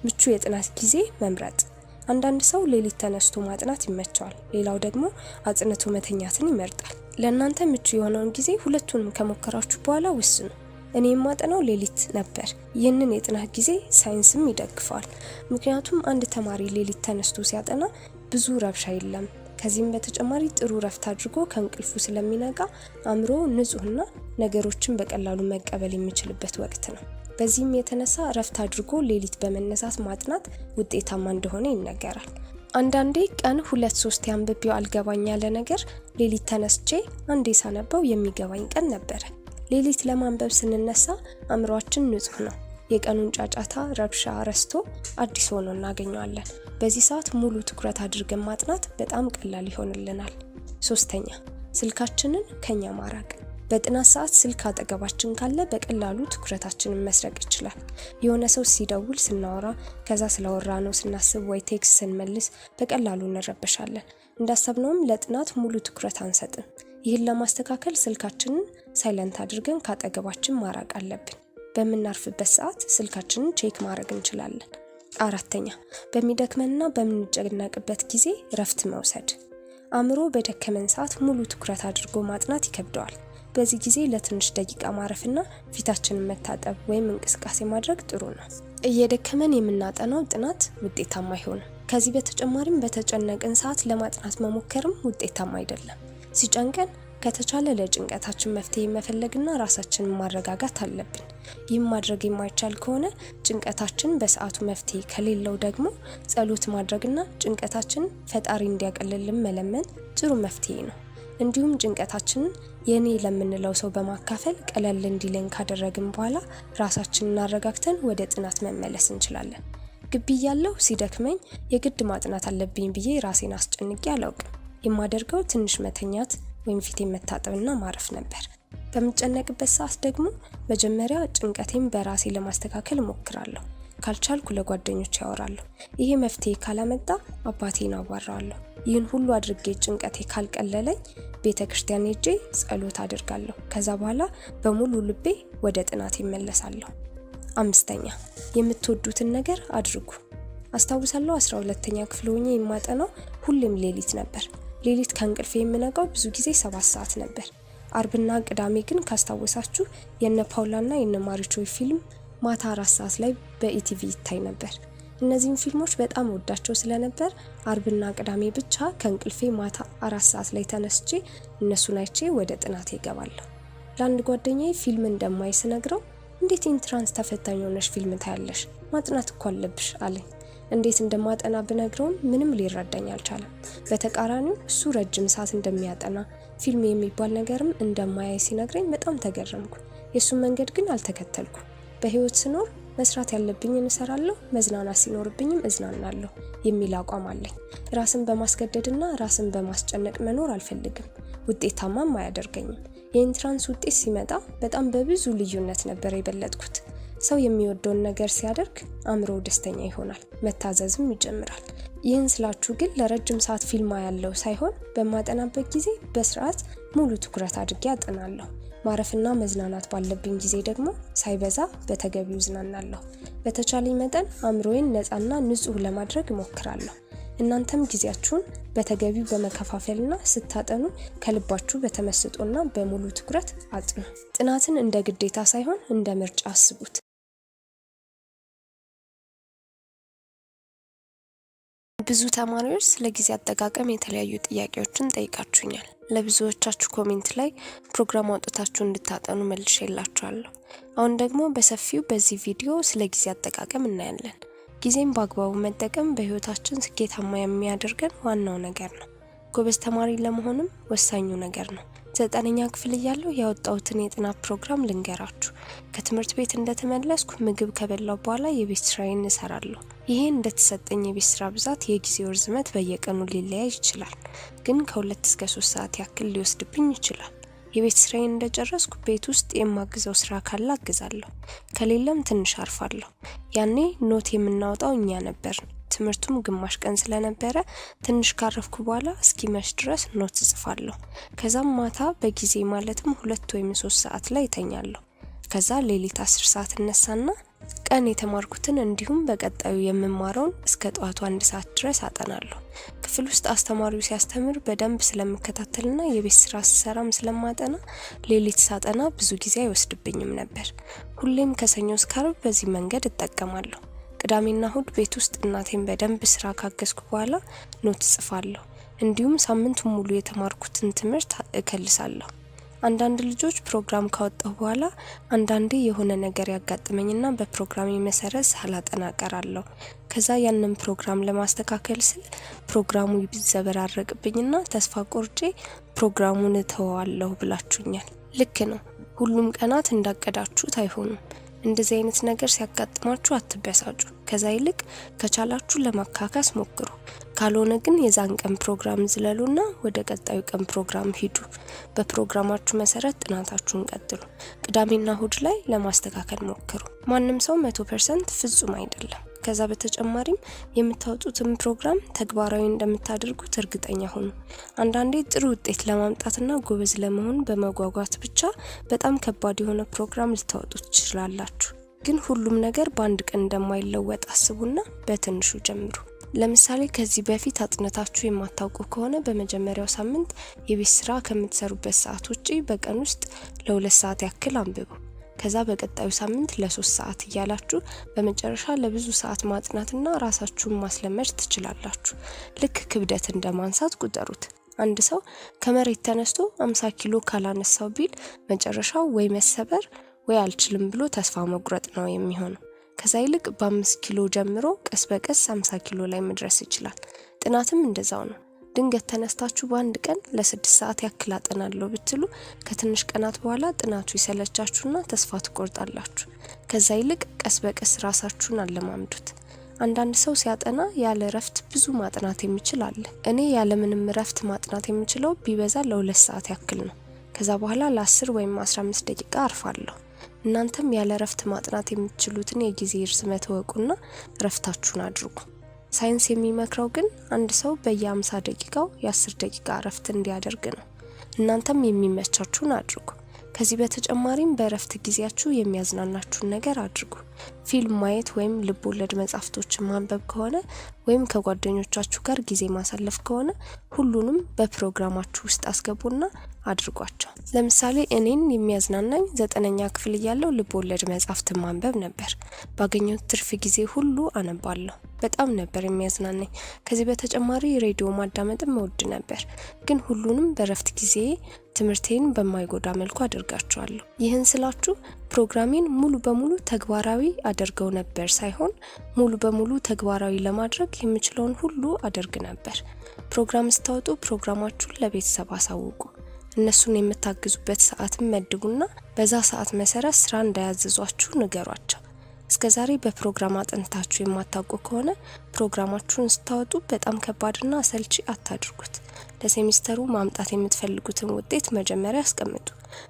ምቹ የጥናት ጊዜ መምረጥ። አንዳንድ ሰው ሌሊት ተነስቶ ማጥናት ይመቸዋል፣ ሌላው ደግሞ አጥንቶ መተኛትን ይመርጣል። ለእናንተ ምቹ የሆነውን ጊዜ ሁለቱንም ከሞከራችሁ በኋላ ወስኑ። እኔ የማጠናው ሌሊት ነበር። ይህንን የጥናት ጊዜ ሳይንስም ይደግፈዋል። ምክንያቱም አንድ ተማሪ ሌሊት ተነስቶ ሲያጠና ብዙ ረብሻ የለም። ከዚህም በተጨማሪ ጥሩ ረፍት አድርጎ ከእንቅልፉ ስለሚነቃ አእምሮ ንጹህና ነገሮችን በቀላሉ መቀበል የሚችልበት ወቅት ነው። በዚህም የተነሳ ረፍት አድርጎ ሌሊት በመነሳት ማጥናት ውጤታማ እንደሆነ ይነገራል። አንዳንዴ ቀን 2-3 አንብቤው አልገባኝ ያለ ነገር ሌሊት ተነስቼ አንዴ ሳነበው የሚገባኝ ቀን ነበረ። ሌሊት ለማንበብ ስንነሳ አእምሯችን ንጹህ ነው። የቀኑን ጫጫታ፣ ረብሻ ረስቶ አዲስ ሆኖ እናገኘዋለን። በዚህ ሰዓት ሙሉ ትኩረት አድርገን ማጥናት በጣም ቀላል ይሆንልናል። ሶስተኛ፣ ስልካችንን ከኛ ማራቅ። በጥናት ሰዓት ስልክ አጠገባችን ካለ በቀላሉ ትኩረታችንን መስረቅ ይችላል። የሆነ ሰው ሲደውል ስናወራ፣ ከዛ ስላወራ ነው ስናስብ ወይ text ስንመልስ በቀላሉ እንረበሻለን። እንዳሰብነውም ለጥናት ሙሉ ትኩረት አንሰጥም። ይህን ለማስተካከል ስልካችንን silent አድርገን ካጠገባችን ማራቅ አለብን። በምናርፍበት ሰዓት ስልካችንን check ማድረግ እንችላለን። አራተኛ፣ በሚደክመንና በምንጨነቅበት ጊዜ እረፍት መውሰድ። አእምሮ በደከመን ሰዓት ሙሉ ትኩረት አድርጎ ማጥናት ይከብደዋል። በዚህ ጊዜ ለትንሽ ደቂቃ ማረፍና ፊታችንን መታጠብ ወይም እንቅስቃሴ ማድረግ ጥሩ ነው። እየደከመን የምናጠናው ጥናት ውጤታማ አይሆንም። ከዚህ በተጨማሪም በተጨነቅን ሰዓት ለማጥናት መሞከርም ውጤታማ አይደለም። ሲጨንቀን ከተቻለ ለጭንቀታችን መፍትሄ መፈለግና ራሳችንን ማረጋጋት አለብን። ይህም ማድረግ የማይቻል ከሆነ ጭንቀታችን በሰዓቱ መፍትሄ ከሌለው ደግሞ ጸሎት ማድረግና ጭንቀታችን ፈጣሪ እንዲያቀልልን መለመን ጥሩ መፍትሄ ነው። እንዲሁም ጭንቀታችንን የኔ ለምንለው ሰው በማካፈል ቀለል እንዲለን ካደረግን በኋላ ራሳችንን አረጋግተን ወደ ጥናት መመለስ እንችላለን። ግቢ እያለሁ ሲደክመኝ የግድ ማጥናት አለብኝ ብዬ ራሴን አስጨንቄ አላውቅም። የማደርገው ትንሽ መተኛት ወይም ፊቴን መታጠብና ማረፍ ነበር። በምጨነቅበት ሰዓት ደግሞ መጀመሪያ ጭንቀቴን በራሴ ለማስተካከል እሞክራለሁ። ካልቻልኩ ለጓደኞች ያወራለሁ። ይሄ መፍትሄ ካላመጣ አባቴን አዋራዋለሁ። ይህን ሁሉ አድርጌ ጭንቀቴ ካልቀለለኝ ቤተ ክርስቲያን ሄጄ ጸሎት አድርጋለሁ። ከዛ በኋላ በሙሉ ልቤ ወደ ጥናት ይመለሳለሁ። አምስተኛ፣ የምትወዱትን ነገር አድርጉ። አስታውሳለሁ 12ኛ ክፍል ሆኜ የማጠናው ሁሌም ሌሊት ነበር። ሌሊት ከእንቅልፌ የምነቃው ብዙ ጊዜ 7 ሰዓት ነበር። አርብና ቅዳሜ ግን ካስታወሳችሁ የነ ፓውላና የነ ማሪቾይ ፊልም ማታ 4 ሰዓት ላይ በኢቲቪ ይታይ ነበር። እነዚህን ፊልሞች በጣም ወዳቸው ስለነበር አርብና ቅዳሜ ብቻ ከእንቅልፌ ማታ 4 ሰዓት ላይ ተነስቼ እነሱን አይቼ ወደ ጥናቴ እገባለሁ። ለአንድ ጓደኛዬ ፊልም እንደማይ ስነግረው እንዴት entrance ተፈታኝ ሆነሽ ፊልም ታያለሽ? ማጥናት እኮ አለብሽ አለኝ። እንዴት እንደማጠና ብነግረውም ምንም ሊረዳኝ አልቻለም። በተቃራኒው እሱ ረጅም ሰዓት እንደሚያጠና፣ ፊልም የሚባል ነገርም እንደማያይ ሲነግረኝ በጣም ተገረምኩ። የእሱን መንገድ ግን አልተከተልኩ። በህይወት ስኖር መስራት ያለብኝን እሰራለሁ፣ መዝናናት ሲኖርብኝም እዝናናለሁ የሚል አቋም አለኝ። ራስን በማስገደድና ራስን በማስጨነቅ መኖር አልፈልግም፣ ውጤታማም አያደርገኝም። የ entrance ውጤት ሲመጣ በጣም በብዙ ልዩነት ነበር የበለጥኩት። ሰው የሚወደውን ነገር ሲያደርግ አእምሮው ደስተኛ ይሆናል፣ መታዘዝም ይጀምራል። ይህን ስላችሁ ግን ለረጅም ሰዓት ፊልም አያለሁ ሳይሆን በማጠናበት ጊዜ በስርዓት ሙሉ ትኩረት አድርጌ አጠናለሁ። ማረፍና መዝናናት ባለብኝ ጊዜ ደግሞ ሳይበዛ በተገቢው እዝናናለሁ። በተቻለኝ መጠን አእምሮዬን ነፃና ንጹህ ለማድረግ እሞክራለሁ። እናንተም ጊዜያችሁን በተገቢው በመከፋፈልና ስታጠኑ ከልባችሁ በተመስጦና በሙሉ ትኩረት አጥኑ። ጥናትን እንደ ግዴታ ሳይሆን እንደ ምርጫ አስቡት። ብዙ ተማሪዎች ስለ ጊዜ አጠቃቀም የተለያዩ ጥያቄዎችን ጠይቃችሁኛል። ለብዙዎቻችሁ comment ላይ ፕሮግራም አውጥታችሁ እንድታጠኑ መልሼላችኋለሁ። አሁን ደግሞ በሰፊው በዚህ ቪዲዮ ስለ ጊዜ አጠቃቀም እናያለን። ጊዜን በአግባቡ መጠቀም በህይወታችን ስኬታማ የሚያደርገን ዋናው ነገር ነው። ጎበዝ ተማሪ ለመሆንም ወሳኙ ነገር ነው። 9ኛ ክፍል እያለሁ ያወጣሁትን የጥናት ፕሮግራም ልንገራችሁ። ከትምህርት ቤት እንደተመለስኩ ምግብ ከበላሁ በኋላ የቤት ስራዬን እሰራለሁ። ይሄ እንደተሰጠኝ የቤት ስራ ብዛት የጊዜው ርዝመት በየቀኑ ሊለያይ ይችላል፣ ግን ከ2 እስከ 3 ሰዓት ያክል ሊወስድብኝ ይችላል። የቤት ስራዬን እንደጨረስኩ ቤት ውስጥ የማግዘው ስራ ካለ አግዛለሁ፣ ከሌለም ትንሽ አርፋለሁ። ያኔ note የምናወጣው እኛ ነበርን። ትምህርቱም ግማሽ ቀን ስለነበረ ትንሽ ካረፍኩ በኋላ እስኪመሽ ድረስ note እጽፋለሁ። ከዛም ማታ በጊዜ ማለትም 2 ወይም 3 ሰዓት ላይ እተኛለሁ። ከዛ ሌሊት 10 ሰዓት እነሳና ቀን የተማርኩትን እንዲሁም በቀጣዩ የምማረውን እስከ ጠዋቱ 1 ሰዓት ድረስ አጠናለሁ። ክፍል ውስጥ አስተማሪው ሲያስተምር በደንብ ስለምከታተልና የቤት ስራ ስሰራም ስለማጠና ሌሊት ሳጠና ብዙ ጊዜ አይወስድብኝም ነበር። ሁሌም ከሰኞ እስከ ዓርብ በዚህ መንገድ እጠቀማለሁ። ቅዳሜና እሁድ ቤት ውስጥ እናቴን በደንብ ስራ ካገዝኩ በኋላ note እጽፋለሁ። እንዲሁም ሳምንቱን ሙሉ የተማርኩትን ትምህርት እከልሳለሁ። አንዳንድ ልጆች ፕሮግራም ካወጣሁ በኋላ አንዳንዴ የሆነ ነገር ያጋጥመኝና በፕሮግራሜ መሰረት ሳላጠና እቀራለሁ። ከዛ ያንን ፕሮግራም ለማስተካከል ስል ፕሮግራሙ ይዘበራረቅብኝና ተስፋ ቆርጬ ፕሮግራሙን እተወዋለሁ ብላችሁኛል። ልክ ነው። ሁሉም ቀናት እንዳቀዳችሁት አይሆኑም። እንደዚህ አይነት ነገር ሲያጋጥማችሁ አትበሳጩ። ከዛ ይልቅ ከቻላችሁ ለማካካስ ሞክሩ። ካልሆነ ግን የዛን ቀን ፕሮግራም ዝለሉና ወደ ቀጣዩ ቀን ፕሮግራም ሂዱ። በፕሮግራማችሁ መሰረት ጥናታችሁን ቀጥሉ። ቅዳሜና እሁድ ላይ ለማስተካከል ሞክሩ። ማንም ሰው 100% ፍጹም አይደለም። ከዛ በተጨማሪም የምታወጡትን ፕሮግራም ተግባራዊ እንደምታደርጉት እርግጠኛ ሁኑ። አንዳንዴ ጥሩ ውጤት ለማምጣትና ጎበዝ ለመሆን በመጓጓት ብቻ በጣም ከባድ የሆነ ፕሮግራም ልታወጡ ትችላላችሁ። ግን ሁሉም ነገር በአንድ ቀን እንደማይለወጥ አስቡና በትንሹ ጀምሩ። ለምሳሌ ከዚህ በፊት አጥንታችሁ የማታውቁ ከሆነ በመጀመሪያው ሳምንት የቤት ስራ ከምትሰሩበት ሰዓት ውጪ በቀን ውስጥ ለ2 ሰዓት ያክል አንብቡ። ከዛ በቀጣዩ ሳምንት ለ3 ሰዓት እያላችሁ በመጨረሻ ለብዙ ሰዓት ማጥናትና ራሳችሁን ማስለመድ ትችላላችሁ። ልክ ክብደት እንደማንሳት ቁጠሩት። አንድ ሰው ከመሬት ተነስቶ 50 ኪሎ ካላነሳው ቢል መጨረሻው ወይ መሰበር ወይ አልችልም ብሎ ተስፋ መቁረጥ ነው የሚሆነው። ከዛ ይልቅ በ5 ኪሎ ጀምሮ ቀስ በቀስ 50 ኪሎ ላይ መድረስ ይችላል። ጥናትም እንደዛው ነው። ድንገት ተነስታችሁ በአንድ ቀን ለ6 ሰዓት ያክል አጠናለሁ ብትሉ ከትንሽ ቀናት በኋላ ጥናቱ ይሰለቻችሁና ተስፋ ትቆርጣላችሁ። ከዛ ይልቅ ቀስ በቀስ ራሳችሁን አለማምዱት። አንዳንድ ሰው ሲያጠና ያለ እረፍት ብዙ ማጥናት የሚችል አለ። እኔ ያለ ምንም እረፍት ማጥናት የምችለው ቢበዛ ለ2 ሰዓት ያክል ነው። ከዛ በኋላ ለ10 ወይም 15 ደቂቃ አርፋለሁ። እናንተም ያለ እረፍት ማጥናት የምትችሉትን የጊዜ ርዝመት እወቁና እረፍታችሁን አድርጉ። ሳይንስ የሚመክረው ግን አንድ ሰው በየ50 ደቂቃው የ10 ደቂቃ እረፍት እንዲያደርግ ነው። እናንተም የሚመቻችሁን አድርጉ። ከዚህ በተጨማሪም በእረፍት ጊዜያችሁ የሚያዝናናችሁን ነገር አድርጉ። ፊልም ማየት ወይም ልብ ወለድ መጽሐፍቶችን ማንበብ ከሆነ ወይም ከጓደኞቻችሁ ጋር ጊዜ ማሳለፍ ከሆነ ሁሉንም በፕሮግራማችሁ ውስጥ አስገቡና አድርጓቸው። ለምሳሌ እኔን የሚያዝናናኝ 9ኛ ክፍል እያለሁ ልብ ወለድ መጽሐፍትን ማንበብ ነበር። ባገኘሁት ትርፍ ጊዜ ሁሉ አነባለሁ። በጣም ነበር የሚያዝናናኝ። ከዚህ በተጨማሪ ሬዲዮ ማዳመጥም እወድ ነበር። ግን ሁሉንም በእረፍት ጊዜ ትምህርቴን በማይጎዳ መልኩ አደርጋቸዋለሁ። ይህን ስላችሁ ፕሮግራሜን ሙሉ በሙሉ ተግባራዊ አደርገው ነበር ሳይሆን ሙሉ በሙሉ ተግባራዊ ለማድረግ የምችለውን ሁሉ አደርግ ነበር። ፕሮግራም ስታወጡ ፕሮግራማችሁን ለቤተሰብ አሳውቁ። እነሱን የምታግዙበት ሰዓትም መድቡና በዛ ሰዓት መሰረት ስራ እንዳያዝዟችሁ ንገሯቸው። እስከዛሬ በፕሮግራም አጥንታችሁ የማታውቁ ከሆነ ፕሮግራማችሁን ስታወጡ በጣም ከባድና አሰልቺ አታድርጉት። ለሴሚስተሩ ማምጣት የምትፈልጉትን ውጤት መጀመሪያ አስቀምጡ።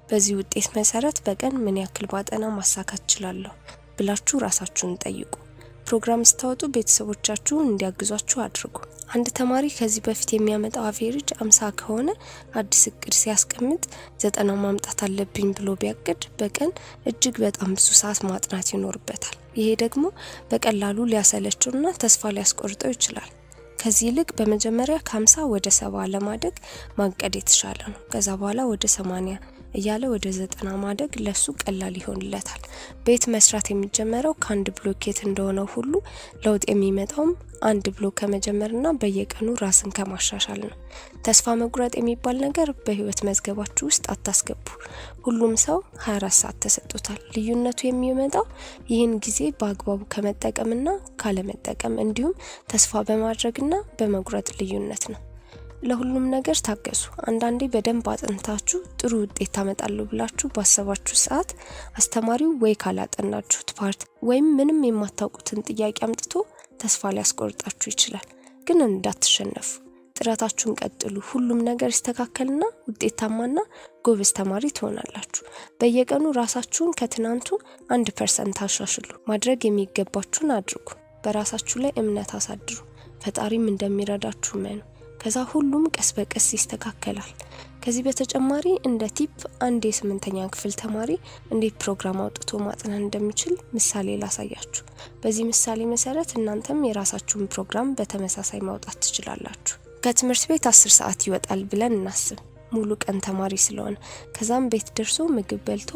በዚህ ውጤት መሰረት በቀን ምን ያክል ባጠና ማሳካት እችላለሁ ብላችሁ ራሳችሁን ጠይቁ። ፕሮግራም ስታወጡ ቤተሰቦቻችሁ እንዲያግዟችሁ አድርጉ። አንድ ተማሪ ከዚህ በፊት የሚያመጣው average 50 ከሆነ አዲስ እቅድ ሲያስቀምጥ 90 ማምጣት አለብኝ ብሎ ቢያቅድ በቀን እጅግ በጣም ብዙ ሰዓት ማጥናት ይኖርበታል። ይሄ ደግሞ በቀላሉ ሊያሰለችውና ተስፋ ሊያስቆርጠው ይችላል። ከዚህ ይልቅ በመጀመሪያ ከ50 ወደ 70 ለማደግ ማቀድ የተሻለ ነው። ከዛ በኋላ ወደ 80 እያለ ወደ 90 ማደግ ለሱ ቀላል ይሆንለታል። ቤት መስራት የሚጀመረው ከአንድ ብሎኬት እንደሆነው ሁሉ ለውጥ የሚመጣውም አንድ ብሎክ ከመጀመርና በየቀኑ ራስን ከማሻሻል ነው። ተስፋ መቁረጥ የሚባል ነገር በህይወት መዝገባችሁ ውስጥ አታስገቡ። ሁሉም ሰው 24 ሰዓት ተሰጥቶታል። ልዩነቱ የሚመጣው ይህን ጊዜ በአግባቡ ከመጠቀምና ካለመጠቀም እንዲሁም ተስፋ በማድረግና በመቁረጥ ልዩነት ነው። ለሁሉም ነገር ታገሱ። አንዳንዴ በደንብ አጥንታችሁ ጥሩ ውጤት ታመጣለሁ ብላችሁ ባሰባችሁ ሰዓት አስተማሪው ወይ ካላጠናችሁት part ወይም ምንም የማታውቁትን ጥያቄ አምጥቶ ተስፋ ሊያስቆርጣችሁ ይችላል። ግን እንዳትሸነፉ፣ ጥረታችሁን ቀጥሉ። ሁሉም ነገር ይስተካከልና ውጤታማና ጎበዝ ተማሪ ትሆናላችሁ። በየቀኑ ራሳችሁን ከትናንቱ 1% አሻሽሉ። ማድረግ የሚገባችሁን አድርጉ። በራሳችሁ ላይ እምነት አሳድሩ። ፈጣሪም እንደሚረዳችሁ እመኑ። ከዛ ሁሉም ቀስ በቀስ ይስተካከላል። ከዚህ በተጨማሪ እንደ tip አንድ የ8ኛ ክፍል ተማሪ እንዴት ፕሮግራም አውጥቶ ማጥናት እንደሚችል ምሳሌ ላሳያችሁ። በዚህ ምሳሌ መሰረት እናንተም የራሳችሁን ፕሮግራም በተመሳሳይ ማውጣት ትችላላችሁ። ከትምህርት ቤት 10 ሰዓት ይወጣል ብለን እናስብ፣ ሙሉ ቀን ተማሪ ስለሆነ። ከዛም ቤት ደርሶ ምግብ በልቶ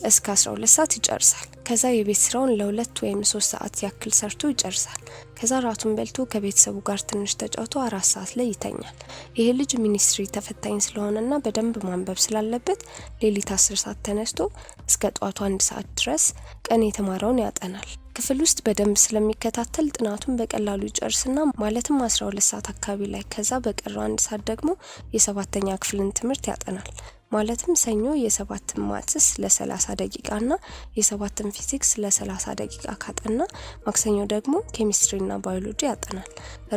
እስከ 12 ሰዓት ይጨርሳል። ከዛ የቤት ስራውን ለ2 ወይም 3 ሰዓት ያክል ሰርቶ ይጨርሳል። ከዛ ራቱን በልቶ ከቤተሰቡ ጋር ትንሽ ተጫውቶ 4 ሰዓት ላይ ይተኛል። ይሄ ልጅ ሚኒስትሪ ተፈታኝ ስለሆነና በደንብ ማንበብ ስላለበት ሌሊት 10 ሰዓት ተነስቶ እስከ ጧቱ 1 ሰዓት ድረስ ቀን የተማረውን ያጠናል። ክፍል ውስጥ በደንብ ስለሚከታተል ጥናቱን በቀላሉ ይጨርስና ማለትም 12 ሰዓት አካባቢ ላይ ከዛ በቀረው 1 ሰዓት ደግሞ የ7ኛ ክፍልን ትምህርት ያጠናል። ማለትም ሰኞ የ7 maths ለ30 ደቂቃና የ7 ፊዚክስ ለ30 ደቂቃ ካጠና፣ ማክሰኞ ደግሞ ኬሚስትሪና ባዮሎጂ ያጠናል።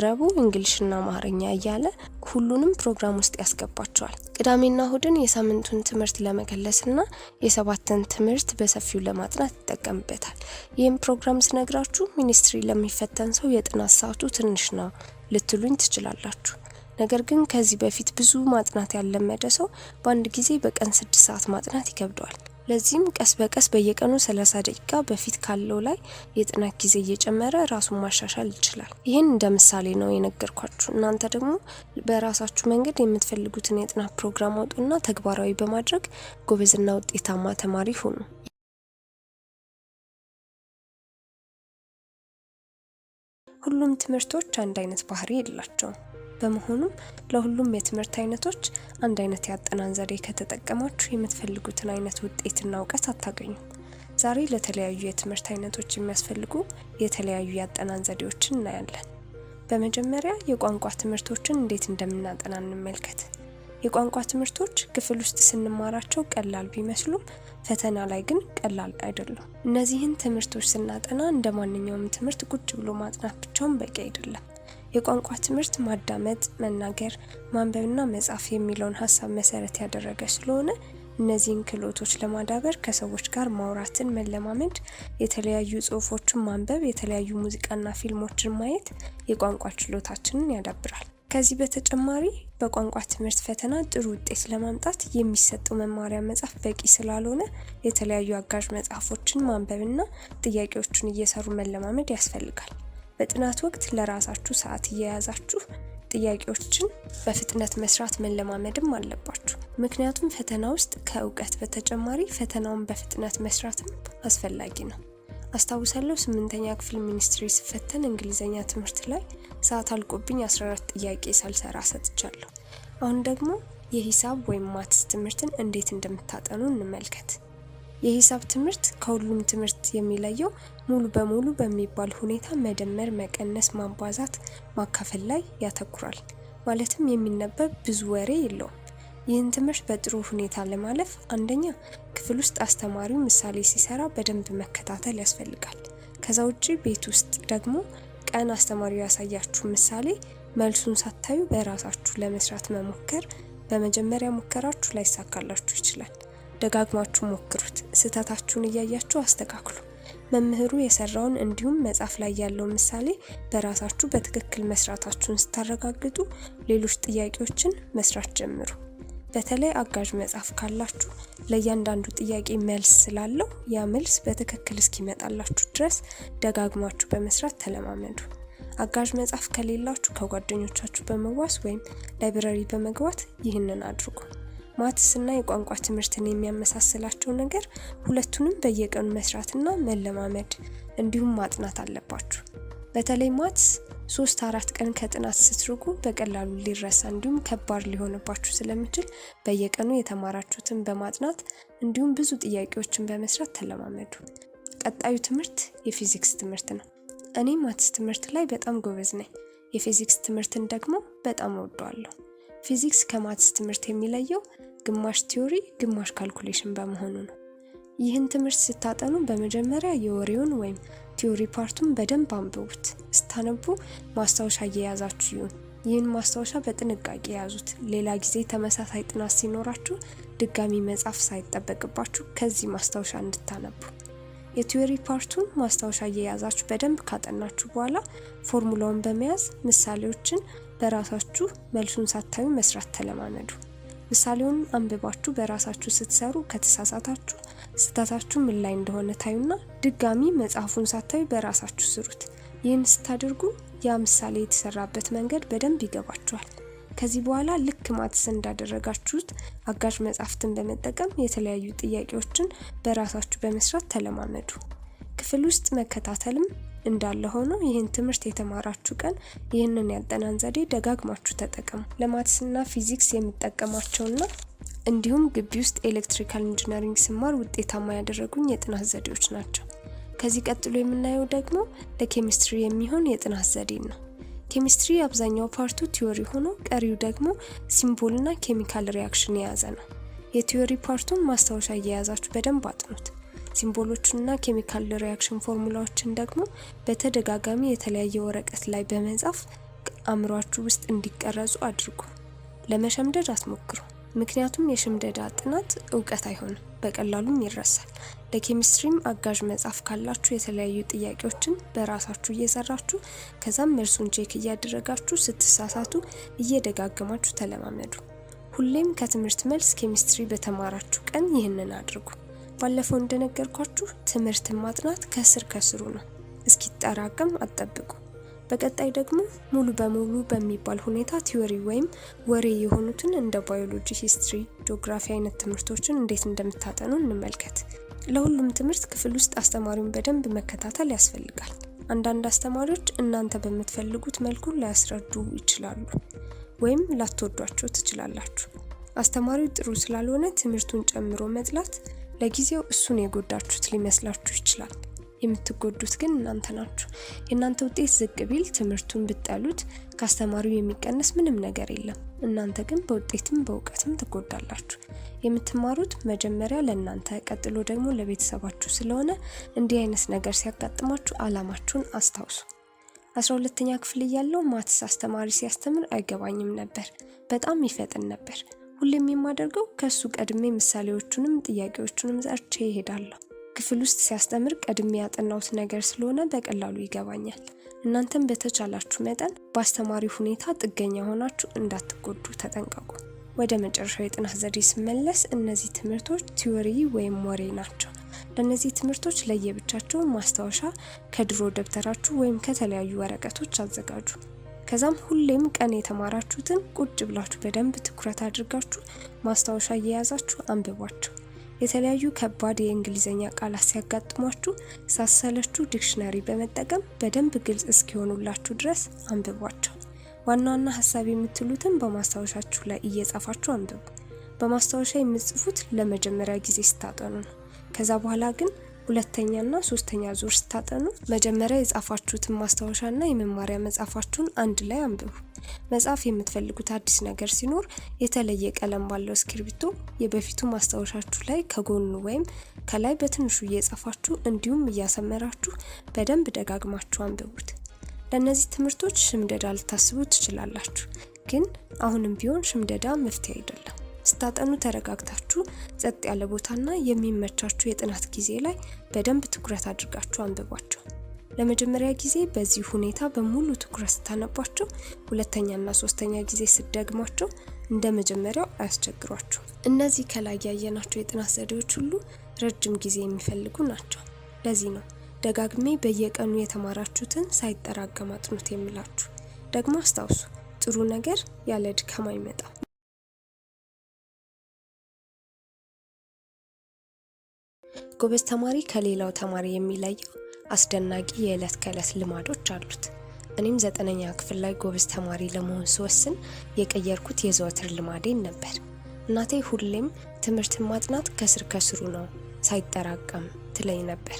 ረቡዕ English ና አማርኛ እያለ ሁሉንም ፕሮግራም ውስጥ ያስገባቸዋል። ቅዳሜና እሁድን የሳምንቱን ትምህርት ለመከለስና የ7ን ትምህርት በሰፊው ለማጥናት ይጠቀምበታል። ይህም ፕሮግራም ስነግራችሁ ሚኒስትሪ ለሚፈተን ሰው የጥናት ሰዓቱ ትንሽ ነው ልትሉኝ ትችላላችሁ። ነገር ግን ከዚህ በፊት ብዙ ማጥናት ያልለመደ ሰው በአንድ ጊዜ በቀን 6 ሰዓት ማጥናት ይከብደዋል። ለዚህም ቀስ በቀስ በየቀኑ 30 ደቂቃ በፊት ካለው ላይ የጥናት ጊዜ እየጨመረ ራሱን ማሻሻል ይችላል። ይህን እንደ ምሳሌ ነው የነገርኳችሁ። እናንተ ደግሞ በራሳችሁ መንገድ የምትፈልጉትን የጥናት ፕሮግራም አውጡና ተግባራዊ በማድረግ ጎበዝና ውጤታማ ተማሪ ሁኑ። ሁሉም ትምህርቶች አንድ አይነት ባህሪ የላቸውም። በመሆኑም ለሁሉም የትምህርት አይነቶች አንድ አይነት የአጠናን ዘዴ ከተጠቀማችሁ የምትፈልጉትን አይነት ውጤትና እውቀት አታገኙም። ዛሬ ለተለያዩ የትምህርት አይነቶች የሚያስፈልጉ የተለያዩ የአጠናን ዘዴዎችን እናያለን። በመጀመሪያ የቋንቋ ትምህርቶችን እንዴት እንደምናጠና እንመልከት። የቋንቋ ትምህርቶች ክፍል ውስጥ ስንማራቸው ቀላል ቢመስሉም ፈተና ላይ ግን ቀላል አይደሉም። እነዚህን ትምህርቶች ስናጠና እንደ ማንኛውም ትምህርት ቁጭ ብሎ ማጥናት ብቻውን በቂ አይደለም። የቋንቋ ትምህርት ማዳመጥ፣ መናገር፣ ማንበብና መጻፍ የሚለውን ሀሳብ መሰረት ያደረገ ስለሆነ እነዚህን ክህሎቶች ለማዳበር ከሰዎች ጋር ማውራትን መለማመድ፣ የተለያዩ ጽሁፎችን ማንበብ፣ የተለያዩ ሙዚቃና ፊልሞችን ማየት የቋንቋ ችሎታችንን ያዳብራል። ከዚህ በተጨማሪ በቋንቋ ትምህርት ፈተና ጥሩ ውጤት ለማምጣት የሚሰጠው መማሪያ መጽሐፍ በቂ ስላልሆነ የተለያዩ አጋዥ መጽሐፎችን ማንበብና ጥያቄዎቹን እየሰሩ መለማመድ ያስፈልጋል። በጥናት ወቅት ለራሳችሁ ሰዓት እየያዛችሁ ጥያቄዎችን በፍጥነት መስራት መለማመድም አለባችሁ። ምክንያቱም ፈተና ውስጥ ከእውቀት በተጨማሪ ፈተናውን በፍጥነት መስራትም አስፈላጊ ነው። አስታውሳለሁ 8ኛ ክፍል ሚኒስትሪ ስፈተን እንግሊዘኛ ትምህርት ላይ ሰዓት አልቆብኝ 14 ጥያቄ ሳልሰራ ሰጥቻለሁ። አሁን ደግሞ የሂሳብ ወይም maths ትምህርትን እንዴት እንደምታጠኑ እንመልከት። የሂሳብ ትምህርት ከሁሉም ትምህርት የሚለየው ሙሉ በሙሉ በሚባል ሁኔታ መደመር፣ መቀነስ፣ ማባዛት፣ ማካፈል ላይ ያተኩራል። ማለትም የሚነበብ ብዙ ወሬ የለውም። ይህን ትምህርት በጥሩ ሁኔታ ለማለፍ አንደኛ ክፍል ውስጥ አስተማሪው ምሳሌ ሲሰራ በደንብ መከታተል ያስፈልጋል። ከዛ ውጪ ቤት ውስጥ ደግሞ ቀን አስተማሪው ያሳያችሁ ምሳሌ መልሱን ሳታዩ በራሳችሁ ለመስራት መሞከር። በመጀመሪያ ሙከራችሁ ላይሳካላችሁ ይችላል። ደጋግማችሁ ሞክሩት። ስህተታችሁን እያያችሁ አስተካክሉ። መምህሩ የሰራውን እንዲሁም መጽሐፍ ላይ ያለው ምሳሌ በራሳችሁ በትክክል መስራታችሁን ስታረጋግጡ ሌሎች ጥያቄዎችን መስራት ጀምሩ። በተለይ አጋዥ መጽሐፍ ካላችሁ ለእያንዳንዱ ጥያቄ መልስ ስላለው ያ መልስ በትክክል እስኪመጣላችሁ ድረስ ደጋግማችሁ በመስራት ተለማመዱ። አጋዥ መጽሐፍ ከሌላችሁ ከጓደኞቻችሁ በመዋስ ወይም library በመግባት ይህንን አድርጉ። Maths እና የቋንቋ ትምህርትን የሚያመሳስላቸው ነገር ሁለቱንም በየቀኑ መስራትና መለማመድ እንዲሁም ማጥናት አለባችሁ። በተለይ maths 3-4 ቀን ከጥናት ስትርቁ በቀላሉ ሊረሳ እንዲሁም ከባድ ሊሆንባችሁ ስለሚችል በየቀኑ የተማራችሁትን በማጥናት እንዲሁም ብዙ ጥያቄዎችን በመስራት ተለማመዱ። ቀጣዩ ትምህርት የፊዚክስ ትምህርት ነው። እኔ maths ትምህርት ላይ በጣም ጎበዝ ነኝ። የፊዚክስ ትምህርትን ደግሞ በጣም እወደዋለሁ። ፊዚክስ ከ maths ትምህርት የሚለየው ግማሽ theory ግማሽ calculation በመሆኑ ነው። ይህን ትምህርት ስታጠኑ በመጀመሪያ የወሬውን ወይም theory part ኡን በደንብ አንብቡት። ስታነቡ ማስታወሻ እየያዛችሁ ይሁን። ይህን ማስታወሻ በጥንቃቄ ያዙት። ሌላ ጊዜ ተመሳሳይ ጥናት ሲኖራችሁ ድጋሚ መጻፍ ሳይጠበቅባችሁ ከዚህ ማስታወሻ እንድታነቡ። የ theory part ኡን ማስታወሻ እየያዛችሁ በደንብ ካጠናችሁ በኋላ ፎርሙላውን በመያዝ ምሳሌዎችን በራሳችሁ መልሱን ሳታዩ መስራት ተለማመዱ። ምሳሌውን አንብባችሁ በራሳችሁ ስትሰሩ ከተሳሳታችሁ ስህተታችሁ ምን ላይ እንደሆነ ታዩና ድጋሚ መጽሐፉን ሳታዩ በራሳችሁ ስሩት። ይህን ስታደርጉ ያ ምሳሌ የተሰራበት መንገድ በደንብ ይገባችኋል። ከዚህ በኋላ ልክ maths እንዳደረጋችሁት አጋዥ መጽሐፍትን በመጠቀም የተለያዩ ጥያቄዎችን በራሳችሁ በመስራት ተለማመዱ። ክፍል ውስጥ መከታተልም እንዳለ ሆኖ ይህን ትምህርት የተማራችሁ ቀን ይህንን ያጠናን ዘዴ ደጋግማችሁ ተጠቀሙ። ለ maths ና ፊዚክስ የምጠቀማቸውና እንዲሁም ግቢ ውስጥ electrical engineering ስማር ውጤታማ ያደረጉኝ የጥናት ዘዴዎች ናቸው። ከዚህ ቀጥሎ የምናየው ደግሞ ለኬሚስትሪ የሚሆን የጥናት ዘዴ ነው። ኬሚስትሪ አብዛኛው part ኡ theory ሆኖ ቀሪው ደግሞ symbol ና chemical reaction የያዘ ነው። የ theory part ኡን ማስታወሻ እየያዛችሁ በደንብ አጥኑት። symbol ኦቹንና chemical reaction formula ዎችን ደግሞ በተደጋጋሚ የተለያየ ወረቀት ላይ በመጻፍ አእምሯችሁ ውስጥ እንዲቀረጹ አድርጉ። ለመሸምደድ አትሞክሩ። ምክንያቱም የሽምደዳ ጥናት እውቀት አይሆንም፣ በቀላሉም ይረሳል። ለኬሚስትሪም አጋዥ መጽሐፍ ካላችሁ የተለያዩ ጥያቄዎችን በራሳችሁ እየሰራችሁ ከዛም መልሱን check እያደረጋችሁ ስትሳሳቱ እየደጋገማችሁ ተለማመዱ። ሁሌም ከትምህርት መልስ ኬሚስትሪ በተማራችሁ ቀን ይህንን አድርጉ። ባለፈው እንደነገርኳችሁ ትምህርትን ማጥናት ከስር ከስሩ ነው፣ እስኪጠራቀም አትጠብቁ። በቀጣይ ደግሞ ሙሉ በሙሉ በሚባል ሁኔታ theory ወይም ወሬ የሆኑትን እንደ ባዮሎጂ፣ history፣ ጂኦግራፊ አይነት ትምህርቶችን እንዴት እንደምታጠኑ እንመልከት። ለሁሉም ትምህርት ክፍል ውስጥ አስተማሪውን በደንብ መከታተል ያስፈልጋል። አንዳንድ አስተማሪዎች እናንተ በምትፈልጉት መልኩ ላያስረዱ ይችላሉ፣ ወይም ላትወዷቸው ትችላላችሁ። አስተማሪው ጥሩ ስላልሆነ ትምህርቱን ጨምሮ መጥላት ለጊዜው እሱን የጎዳችሁት ሊመስላችሁ ይችላል። የምትጎዱት ግን እናንተ ናችሁ። የእናንተ ውጤት ዝቅ ቢል ትምህርቱን ብትጠሉት ከአስተማሪው የሚቀነስ ምንም ነገር የለም። እናንተ ግን በውጤትም በእውቀትም ትጎዳላችሁ። የምትማሩት መጀመሪያ ለእናንተ ቀጥሎ ደግሞ ለቤተሰባችሁ ስለሆነ እንዲህ አይነት ነገር ሲያጋጥማችሁ አላማችሁን አስታውሱ። 12ኛ ክፍል እያለሁ maths አስተማሪ ሲያስተምር አይገባኝም ነበር። በጣም ይፈጥን ነበር። ሁሌም የማደርገው ከሱ ቀድሜ ምሳሌዎቹንም ጥያቄዎቹንም ሰርቼ እሄዳለሁ። ክፍል ውስጥ ሲያስተምር ቀድሜ ያጠናሁት ነገር ስለሆነ በቀላሉ ይገባኛል። እናንተም በተቻላችሁ መጠን በአስተማሪ ሁኔታ ጥገኛ ሆናችሁ እንዳትጎዱ ተጠንቀቁ። ወደ መጨረሻው የጥናት ዘዴ ስመለስ እነዚህ ትምህርቶች theory ወይም ወሬ ናቸው። ለእነዚህ ትምህርቶች ለየብቻቸው ማስታወሻ ከድሮ ደብተራችሁ ወይም ከተለያዩ ወረቀቶች አዘጋጁ። ከዛም ሁሌም ቀን የተማራችሁትን ቁጭ ብላችሁ በደንብ ትኩረት አድርጋችሁ ማስታወሻ እየያዛችሁ አንብቧቸው። የተለያዩ ከባድ የእንግሊዝኛ ቃላት ሲያጋጥሟችሁ ሳትሰለቹ dictionary በመጠቀም በደንብ ግልጽ እስኪሆኑላችሁ ድረስ አንብቧቸው። ዋና ዋና ሀሳብ የምትሉትን በማስታወሻችሁ ላይ እየጻፋችሁ አንብቡ። በማስታወሻ የምትጽፉት ለመጀመሪያ ጊዜ ስታጠኑ ነው። ከዛ በኋላ ግን ሁለተኛና ሶስተኛ ዙር ስታጠኑ መጀመሪያ የጻፋችሁትን ማስታወሻና የመማሪያ መጽሐፋችሁን አንድ ላይ አንብቡ። መጻፍ የምትፈልጉት አዲስ ነገር ሲኖር የተለየ ቀለም ባለው እስክሪብቶ የበፊቱ ማስታወሻችሁ ላይ ከጎኑ ወይም ከላይ በትንሹ እየጻፋችሁ እንዲሁም እያሰመራችሁ በደንብ ደጋግማችሁ አንብቡት። ለእነዚህ ትምህርቶች ሽምደዳ ልታስቡ ትችላላችሁ፣ ግን አሁንም ቢሆን ሽምደዳ መፍትሄ አይደለም። ስታጠኑ ተረጋግታችሁ ጸጥ ያለ ቦታና የሚመቻችሁ የጥናት ጊዜ ላይ በደንብ ትኩረት አድርጋችሁ አንብቧቸው። ለመጀመሪያ ጊዜ በዚህ ሁኔታ በሙሉ ትኩረት ስታነቧቸው፣ ሁለተኛና ሶስተኛ ጊዜ ስትደግሟቸው እንደ መጀመሪያው አያስቸግሯችሁ። እነዚህ ከላይ ያየናቸው የጥናት ዘዴዎች ሁሉ ረጅም ጊዜ የሚፈልጉ ናቸው። ለዚህ ነው ደጋግሜ በየቀኑ የተማራችሁትን ሳይጠራቀም አጥኑት የምላችሁ። ደግሞ አስታውሱ፣ ጥሩ ነገር ያለ ድካም አይመጣም። ጎበዝ ተማሪ ከሌላው ተማሪ የሚለየው አስደናቂ የዕለት ከዕለት ልማዶች አሉት። እኔም 9ኛ ክፍል ላይ ጎበዝ ተማሪ ለመሆን ስወስን የቀየርኩት የዘወትር ልማዴን ነበር። እናቴ ሁሌም ትምህርትን ማጥናት ከስር ከስሩ ነው ሳይጠራቀም ትለኝ ነበር።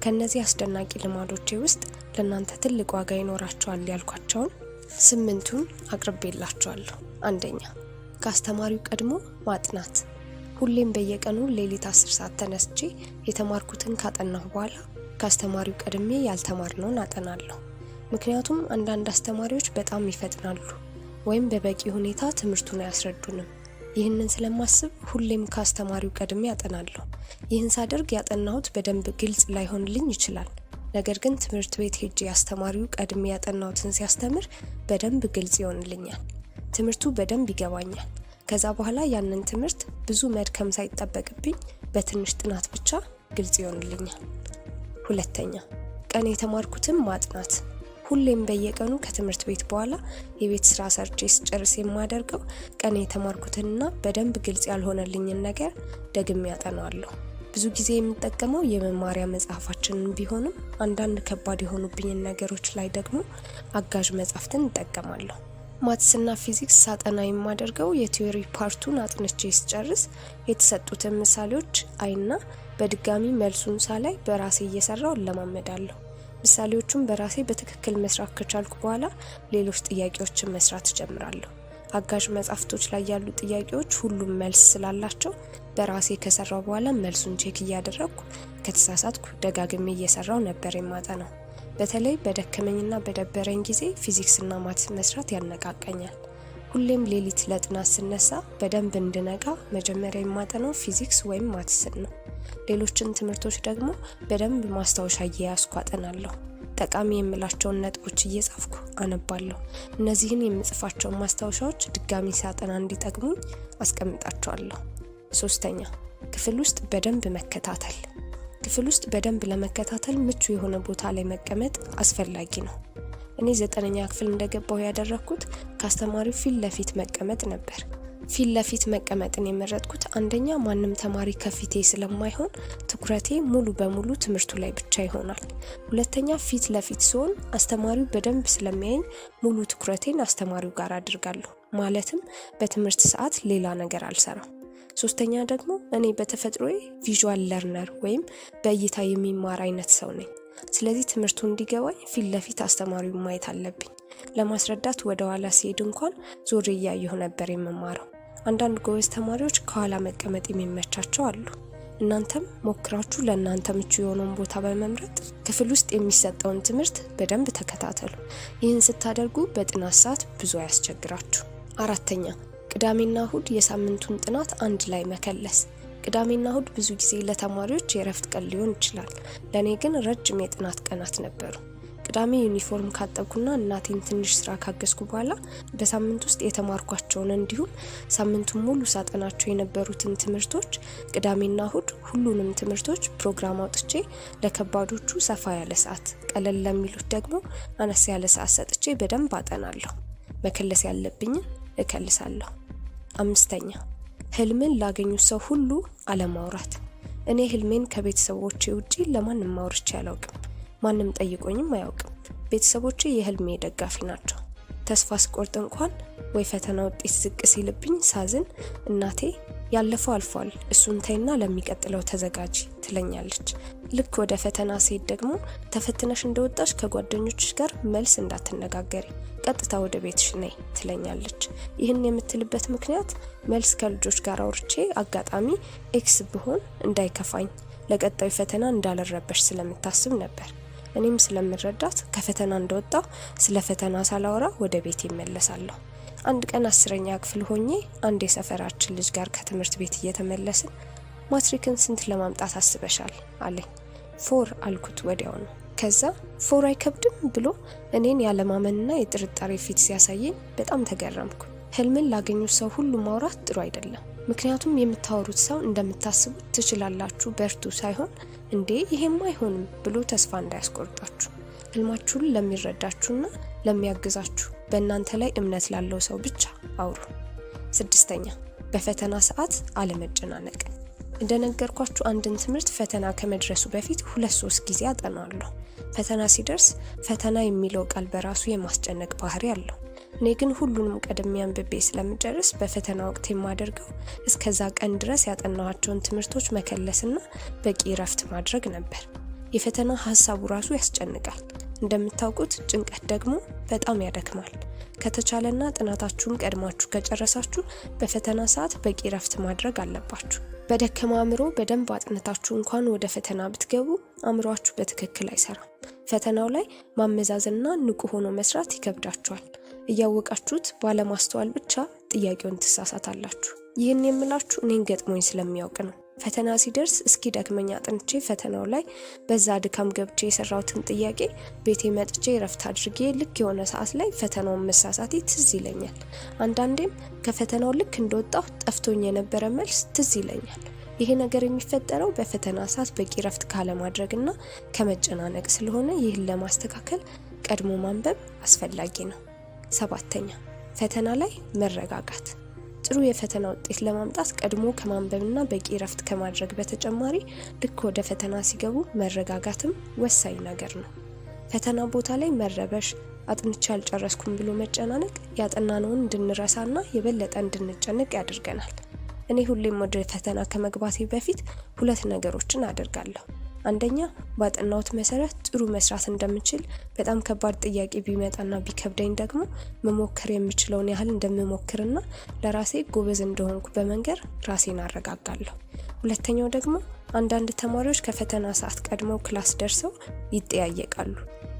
ከነዚህ አስደናቂ ልማዶቼ ውስጥ ለእናንተ ትልቅ ዋጋ ይኖራቸዋል ያልኳቸውን 8ቱን አቅርቤላችኋለሁ። አንደኛ፣ ከአስተማሪው ቀድሞ ማጥናት። ሁሌም በየቀኑ ሌሊት 10 ሰዓት ተነስቼ የተማርኩትን ካጠናሁ በኋላ ከአስተማሪው ቀድሜ ያልተማርነውን አጠናለሁ። ምክንያቱም አንዳንድ አስተማሪዎች በጣም ይፈጥናሉ ወይም በበቂ ሁኔታ ትምህርቱን አያስረዱንም። ይህንን ስለማስብ ሁሌም ከአስተማሪው ቀድሜ አጠናለሁ። ይህን ሳደርግ ያጠናሁት በደንብ ግልጽ ላይሆንልኝ ይችላል። ነገር ግን ትምህርት ቤት ሄጄ አስተማሪው ቀድሜ ያጠናሁትን ሲያስተምር በደንብ ግልጽ ይሆንልኛል። ትምህርቱ በደንብ ይገባኛል። ከዛ በኋላ ያንን ትምህርት ብዙ መድከም ሳይጠበቅብኝ በትንሽ ጥናት ብቻ ግልጽ ይሆንልኛል። ሁለተኛ፣ ቀን የተማርኩትን ማጥናት። ሁሌም በየቀኑ ከትምህርት ቤት በኋላ የቤት ስራ ሰርቼ ስጨርስ የማደርገው ቀን የተማርኩትንና በደንብ ግልጽ ያልሆነልኝን ነገር ደግሜ አጠናዋለሁ። ብዙ ጊዜ የምጠቀመው የመማሪያ መጽሐፋችንን ቢሆንም አንዳንድ ከባድ የሆኑብኝን ነገሮች ላይ ደግሞ አጋዥ መጽሐፍትን እጠቀማለሁ። Maths ና ፊዚክስ ሳጠና የማደርገው የ theory part ኡን አጥንቼ ስጨርስ የተሰጡትን ምሳሌዎች አይና በድጋሚ መልሱን ሳላይ በራሴ እየሰራው እለማመዳለሁ። ምሳሌዎቹን በራሴ በትክክል መስራት ከቻልኩ በኋላ ሌሎች ጥያቄዎችን መስራት እጀምራለሁ። አጋዥ መጽሐፍቶች ላይ ያሉ ጥያቄዎች ሁሉም መልስ ስላላቸው በራሴ ከሰራው በኋላ መልሱን check እያደረግኩ ከተሳሳትኩ ደጋግሜ እየሰራው ነበር የማጠናው። በተለይ በደከመኝና በደበረኝ ጊዜ ፊዚክስና maths መስራት ያነቃቃኛል። ሁሌም ሌሊት ለጥናት ስነሳ በደንብ እንድነቃ መጀመሪያ የማጠናው ፊዚክስ ወይም maths ን ነው። ሌሎችን ትምህርቶች ደግሞ በደንብ ማስታወሻ እየያዝኩ አጠናለሁ። ጠቃሚ የምላቸውን ነጥቦች እየጻፍኩ አነባለሁ። እነዚህን የምጽፋቸውን ማስታወሻዎች ድጋሚ ሳጠና እንዲጠቅሙኝ አስቀምጣቸዋለሁ። ሶስተኛ፣ ክፍል ውስጥ በደንብ መከታተል። ክፍል ውስጥ በደንብ ለመከታተል ምቹ የሆነ ቦታ ላይ መቀመጥ አስፈላጊ ነው። እኔ 9ኛ ክፍል እንደገባሁ ያደረኩት ከአስተማሪው ፊት ለፊት መቀመጥ ነበር። ፊት ለፊት መቀመጥን የመረጥኩት አንደኛ ማንም ተማሪ ከፊቴ ስለማይሆን ትኩረቴ ሙሉ በሙሉ ትምህርቱ ላይ ብቻ ይሆናል። ሁለተኛ ፊት ለፊት ሲሆን አስተማሪው በደንብ ስለሚያየኝ ሙሉ ትኩረቴን አስተማሪው ጋር አድርጋለሁ። ማለትም በትምህርት ሰዓት ሌላ ነገር አልሰራም። ሶስተኛ ደግሞ እኔ በተፈጥሮዬ visual learner ወይም በእይታ የሚማር አይነት ሰው ነኝ። ስለዚህ ትምህርቱ እንዲገባኝ ፊት ለፊት አስተማሪውን ማየት አለብኝ። ለማስረዳት ወደ ኋላ ሲሄድ እንኳን ዞሬ እያየሁ ነበር የምማረው። አንዳንድ ጎበዝ ተማሪዎች ከኋላ መቀመጥ የሚመቻቸው አሉ። እናንተም ሞክራችሁ ለእናንተ ምቹ የሆነውን ቦታ በመምረጥ ክፍል ውስጥ የሚሰጠውን ትምህርት በደንብ ተከታተሉ። ይህን ስታደርጉ በጥናት ሰዓት ብዙ አያስቸግራችሁ። አራተኛ፣ ቅዳሜና እሁድ የሳምንቱን ጥናት አንድ ላይ መከለስ። ቅዳሜና እሁድ ብዙ ጊዜ ለተማሪዎች የእረፍት ቀን ሊሆን ይችላል። ለእኔ ግን ረጅም የጥናት ቀናት ነበሩ። ቅዳሜ ዩኒፎርም ካጠብኩና እናቴን ትንሽ ስራ ካገዝኩ በኋላ በሳምንት ውስጥ የተማርኳቸውን እንዲሁም ሳምንቱን ሙሉ ሳጠናቸው የነበሩትን ትምህርቶች ቅዳሜና እሁድ ሁሉንም ትምህርቶች ፕሮግራም አውጥቼ ለከባዶቹ ሰፋ ያለ ሰዓት፣ ቀለል ለሚሉት ደግሞ አነስ ያለ ሰዓት ሰጥቼ በደንብ አጠናለሁ። መከለስ ያለብኝን እከልሳለሁ። አምስተኛ፣ ህልምን ላገኙት ሰው ሁሉ አለማውራት። እኔ ህልሜን ከቤተሰቦቼ ውጪ ለማንም አውርቼ አላውቅም። ማንም ጠይቆኝም አያውቅም። ቤተሰቦቼ የህልሜ ደጋፊ ናቸው። ተስፋ ስቆርጥ እንኳን ወይ ፈተና ውጤት ዝቅ ሲልብኝ ሳዝን እናቴ ያለፈው አልፏል፣ እሱን ተይና ለሚቀጥለው ተዘጋጂ ትለኛለች። ልክ ወደ ፈተና ስሄድ ደግሞ ተፈትነሽ እንደወጣሽ ከጓደኞችሽ ጋር መልስ እንዳትነጋገሪ፣ ቀጥታ ወደ ቤትሽ ነይ ትለኛለች። ይህን የምትልበት ምክንያት መልስ ከልጆች ጋር አውርቼ አጋጣሚ X ብሆን እንዳይከፋኝ፣ ለቀጣዩ ፈተና እንዳልረበሽ ስለምታስብ ነበር። እኔም ስለምረዳት ከፈተና እንደወጣሁ ስለ ፈተና ሳላወራ ወደ ቤት ይመለሳለሁ። አንድ ቀን 10ኛ ክፍል ሆኜ አንድ የሰፈራችን ልጅ ጋር ከትምህርት ቤት እየተመለስን ማትሪክን ስንት ለማምጣት አስበሻል አለኝ። 4 አልኩት ወዲያው ነው። ከዛ 4 አይከብድም ብሎ እኔን ያለማመንና የጥርጣሬ ፊት ሲያሳየኝ በጣም ተገረምኩ። ህልምን ላገኙት ሰው ሁሉ ማውራት ጥሩ አይደለም። ምክንያቱም የምታወሩት ሰው እንደምታስቡት ትችላላችሁ በርቱ ሳይሆን እንዴ ይሄማ አይሆንም ብሎ ተስፋ እንዳያስቆርጣችሁ። ህልማችሁን ለሚረዳችሁና ለሚያግዛችሁ በእናንተ ላይ እምነት ላለው ሰው ብቻ አውሩ። ስድስተኛ፣ በፈተና ሰዓት አለመጨናነቅ። እንደነገርኳችሁ አንድን ትምህርት ፈተና ከመድረሱ በፊት 2-3 ጊዜ አጠናዋለሁ። ፈተና ሲደርስ ፈተና የሚለው ቃል በራሱ የማስጨነቅ ባህሪ አለው። እኔ ግን ሁሉንም ቀድሜ አንብቤ ስለምጨርስ በፈተና ወቅት የማደርገው እስከዛ ቀን ድረስ ያጠናኋቸውን ትምህርቶች መከለስና በቂ እረፍት ማድረግ ነበር። የፈተና ሀሳቡ ራሱ ያስጨንቃል። እንደምታውቁት ጭንቀት ደግሞ በጣም ያደክማል። ከተቻለና ጥናታችሁን ቀድማችሁ ከጨረሳችሁ በፈተና ሰዓት በቂ እረፍት ማድረግ አለባችሁ። በደከመ አእምሮ በደንብ አጥንታችሁ እንኳን ወደ ፈተና ብትገቡ አእምሯችሁ በትክክል አይሰራም። ፈተናው ላይ ማመዛዘንና ንቁ ሆኖ መስራት ይከብዳችኋል። እያወቃችሁት ባለማስተዋል ብቻ ጥያቄውን ትሳሳታላችሁ። ይህን የምላችሁ እኔን ገጥሞኝ ስለሚያውቅ ነው። ፈተና ሲደርስ እስኪ ደክመኝ አጥንቼ ፈተናው ላይ በዛ ድካም ገብቼ የሰራሁትን ጥያቄ ቤቴ መጥቼ እረፍት አድርጌ ልክ የሆነ ሰዓት ላይ ፈተናውን መሳሳቴ ትዝ ይለኛል። አንዳንዴም ከፈተናው ልክ እንደወጣሁ ጠፍቶኝ የነበረ መልስ ትዝ ይለኛል። ይሄ ነገር የሚፈጠረው በፈተና ሰዓት በቂ እረፍት ካለማድረግና ከመጨናነቅ ስለሆነ ይህን ለማስተካከል ቀድሞ ማንበብ አስፈላጊ ነው። ሰባተኛ፣ ፈተና ላይ መረጋጋት። ጥሩ የፈተና ውጤት ለማምጣት ቀድሞ ከማንበብና በቂ እረፍት ከማድረግ በተጨማሪ ልክ ወደ ፈተና ሲገቡ መረጋጋትም ወሳኝ ነገር ነው። ፈተና ቦታ ላይ መረበሽ፣ አጥንቼ አልጨረስኩም ብሎ መጨናነቅ ያጠናነውን እንድንረሳና የበለጠ እንድንጨነቅ ያደርገናል። እኔ ሁሌም ወደ ፈተና ከመግባቴ በፊት 2 ነገሮችን አደርጋለሁ። አንደኛ፣ ባጠናሁት መሰረት ጥሩ መስራት እንደምችል፣ በጣም ከባድ ጥያቄ ቢመጣና ቢከብደኝ ደግሞ መሞከር የምችለውን ያህል እንደምሞክርና ለራሴ ጎበዝ እንደሆንኩ በመንገር ራሴን አረጋጋለሁ። ሁለተኛው ደግሞ አንዳንድ ተማሪዎች ከፈተና ሰዓት ቀድመው class ደርሰው ይጠያየቃሉ።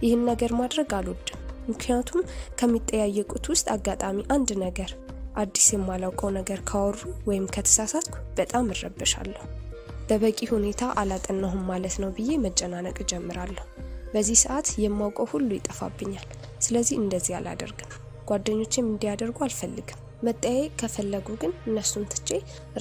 ይህን ነገር ማድረግ አልወድም። ምክንያቱም ከሚጠያየቁት ውስጥ አጋጣሚ አንድ ነገር አዲስ የማላውቀው ነገር ካወሩ ወይም ከተሳሳትኩ በጣም እረበሻለሁ። በበቂ ሁኔታ አላጠናሁም ማለት ነው ብዬ መጨናነቅ እጀምራለሁ። በዚህ ሰዓት የማውቀው ሁሉ ይጠፋብኛል። ስለዚህ እንደዚህ አላደርግም። ጓደኞቼም እንዲያደርጉ አልፈልግም። መጠያየቅ ከፈለጉ ግን እነሱን ትቼ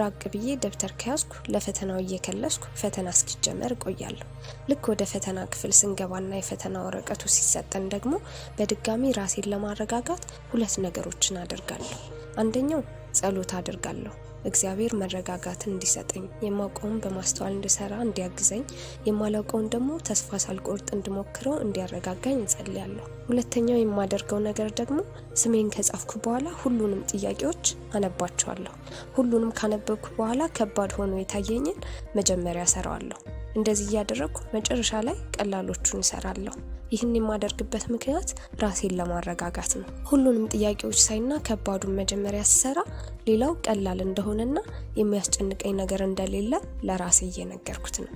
ራቅ ብዬ ደብተር ከያዝኩ ለፈተናው እየከለስኩ ፈተና እስኪጀመር እቆያለሁ። ልክ ወደ ፈተና ክፍል ስንገባና የፈተና ወረቀቱ ሲሰጠን ደግሞ በድጋሚ ራሴን ለማረጋጋት 2 ነገሮችን አደርጋለሁ። አንደኛው ጸሎት አደርጋለሁ። እግዚአብሔር መረጋጋትን እንዲሰጠኝ፣ የማውቀውን በማስተዋል እንድሰራ እንዲያግዘኝ፣ የማላውቀውን ደግሞ ተስፋ ሳልቆርጥ እንድሞክረው እንዲያረጋጋኝ እጸልያለሁ። ሁለተኛው የማደርገው ነገር ደግሞ ስሜን ከጻፍኩ በኋላ ሁሉንም ጥያቄዎች አነባቸዋለሁ። ሁሉንም ካነበብኩ በኋላ ከባድ ሆኖ የታየኝን መጀመሪያ እሰራዋለሁ። እንደዚህ እያደረግኩ መጨረሻ ላይ ቀላሎቹን እሰራለሁ። ይህን የማደርግበት ምክንያት ራሴን ለማረጋጋት ነው። ሁሉንም ጥያቄዎች ሳይና ከባዱን መጀመሪያ ስሰራ ሌላው ቀላል እንደሆነና የሚያስጨንቀኝ ነገር እንደሌለ ለራሴ እየነገርኩት ነው።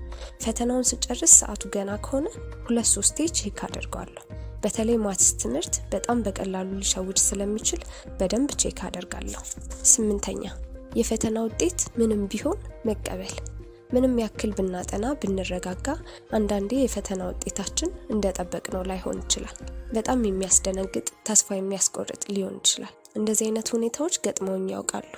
ፈተናውን ስጨርስ ሰዓቱ ገና ከሆነ 2-3 check አደርገዋለሁ። በተለይ maths ትምህርት በጣም በቀላሉ ሊሸውድ ስለሚችል በደንብ check አደርጋለሁ። 8ኛ፣ የፈተና ውጤት ምንም ቢሆን መቀበል። ምንም ያክል ብናጠና ብንረጋጋ፣ አንዳንዴ የፈተና ውጤታችን እንደጠበቅነው ላይሆን ይችላል። በጣም የሚያስደነግጥ፣ ተስፋ የሚያስቆርጥ ሊሆን ይችላል። እንደዚህ አይነት ሁኔታዎች ገጥመውኝ ያውቃሉ።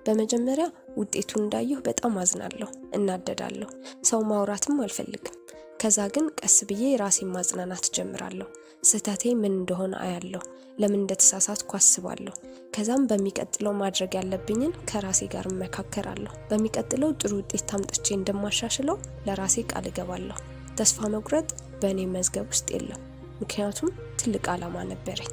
በመጀመሪያ ውጤቱን እንዳየሁ በጣም አዝናለሁ፣ እናደዳለሁ። ሰው ማውራትም አልፈልግም። ከዛ ግን ቀስ ብዬ ራሴን ማጽናናት ጀምራለሁ። ስህተቴ ምን እንደሆነ አያለሁ። ለምን እንደተሳሳትኩ አስባለሁ። ከዛም በሚቀጥለው ማድረግ ያለብኝን ከራሴ ጋር እመካከራለሁ። በሚቀጥለው ጥሩ ውጤት አምጥቼ እንደማሻሽለው ለራሴ ቃል እገባለሁ። ተስፋ መቁረጥ በእኔ መዝገብ ውስጥ የለም፣ ምክንያቱም ትልቅ ዓላማ ነበረኝ።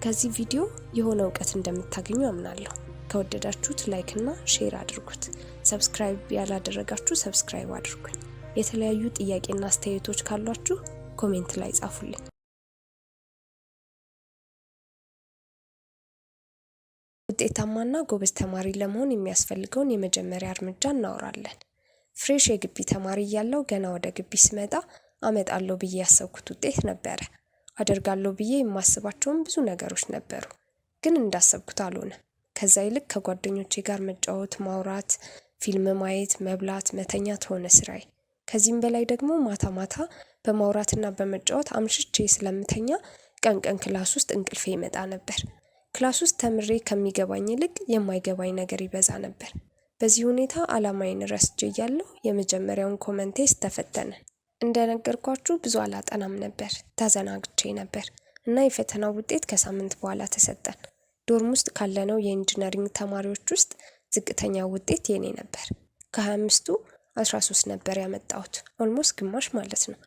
ከዚህ ቪዲዮ የሆነ እውቀት እንደምታገኙ አምናለሁ። ከወደዳችሁት like እና share አድርጉት። Subscribe ያላደረጋችሁ subscribe አድርጉኝ። የተለያዩ ጥያቄና አስተያየቶች ካሏችሁ comment ላይ ጻፉልኝ። ውጤታማና ጎበዝ ተማሪ ለመሆን የሚያስፈልገውን የመጀመሪያ እርምጃ እናወራለን። Fresh የግቢ ተማሪ እያለሁ ገና ወደ ግቢ ስመጣ አመጣለሁ ብዬ ያሰብኩት ውጤት ነበረ። አደርጋለሁ ብዬ የማስባቸውም ብዙ ነገሮች ነበሩ፣ ግን እንዳሰብኩት አልሆነም። ከዛ ይልቅ ከጓደኞቼ ጋር መጫወት፣ ማውራት፣ ፊልም ማየት፣ መብላት፣ መተኛት ሆነ ስራዬ። ከዚህም በላይ ደግሞ ማታ ማታ በማውራትና በመጫወት አምሽቼ ስለምተኛ ቀን ቀን class ውስጥ እንቅልፌ ይመጣ ነበር። Class ውስጥ ተምሬ ከሚገባኝ ይልቅ የማይገባኝ ነገር ይበዛ ነበር። በዚህ ሁኔታ ዓላማዬን ረስቼ እያለሁ የመጀመሪያውን common test ተፈተንን። እንደነገርኳችሁ ብዙ አላጠናም ነበር፣ ተዘናግቼ ነበር እና የፈተናው ውጤት ከሳምንት በኋላ ተሰጠን። Dorm ውስጥ ካለነው የ engineering ተማሪዎች ውስጥ ዝቅተኛ ውጤት የኔ ነበር። ከ25ቱ 13 ነበር ያመጣሁት፣ almost ግማሽ ማለት ነው።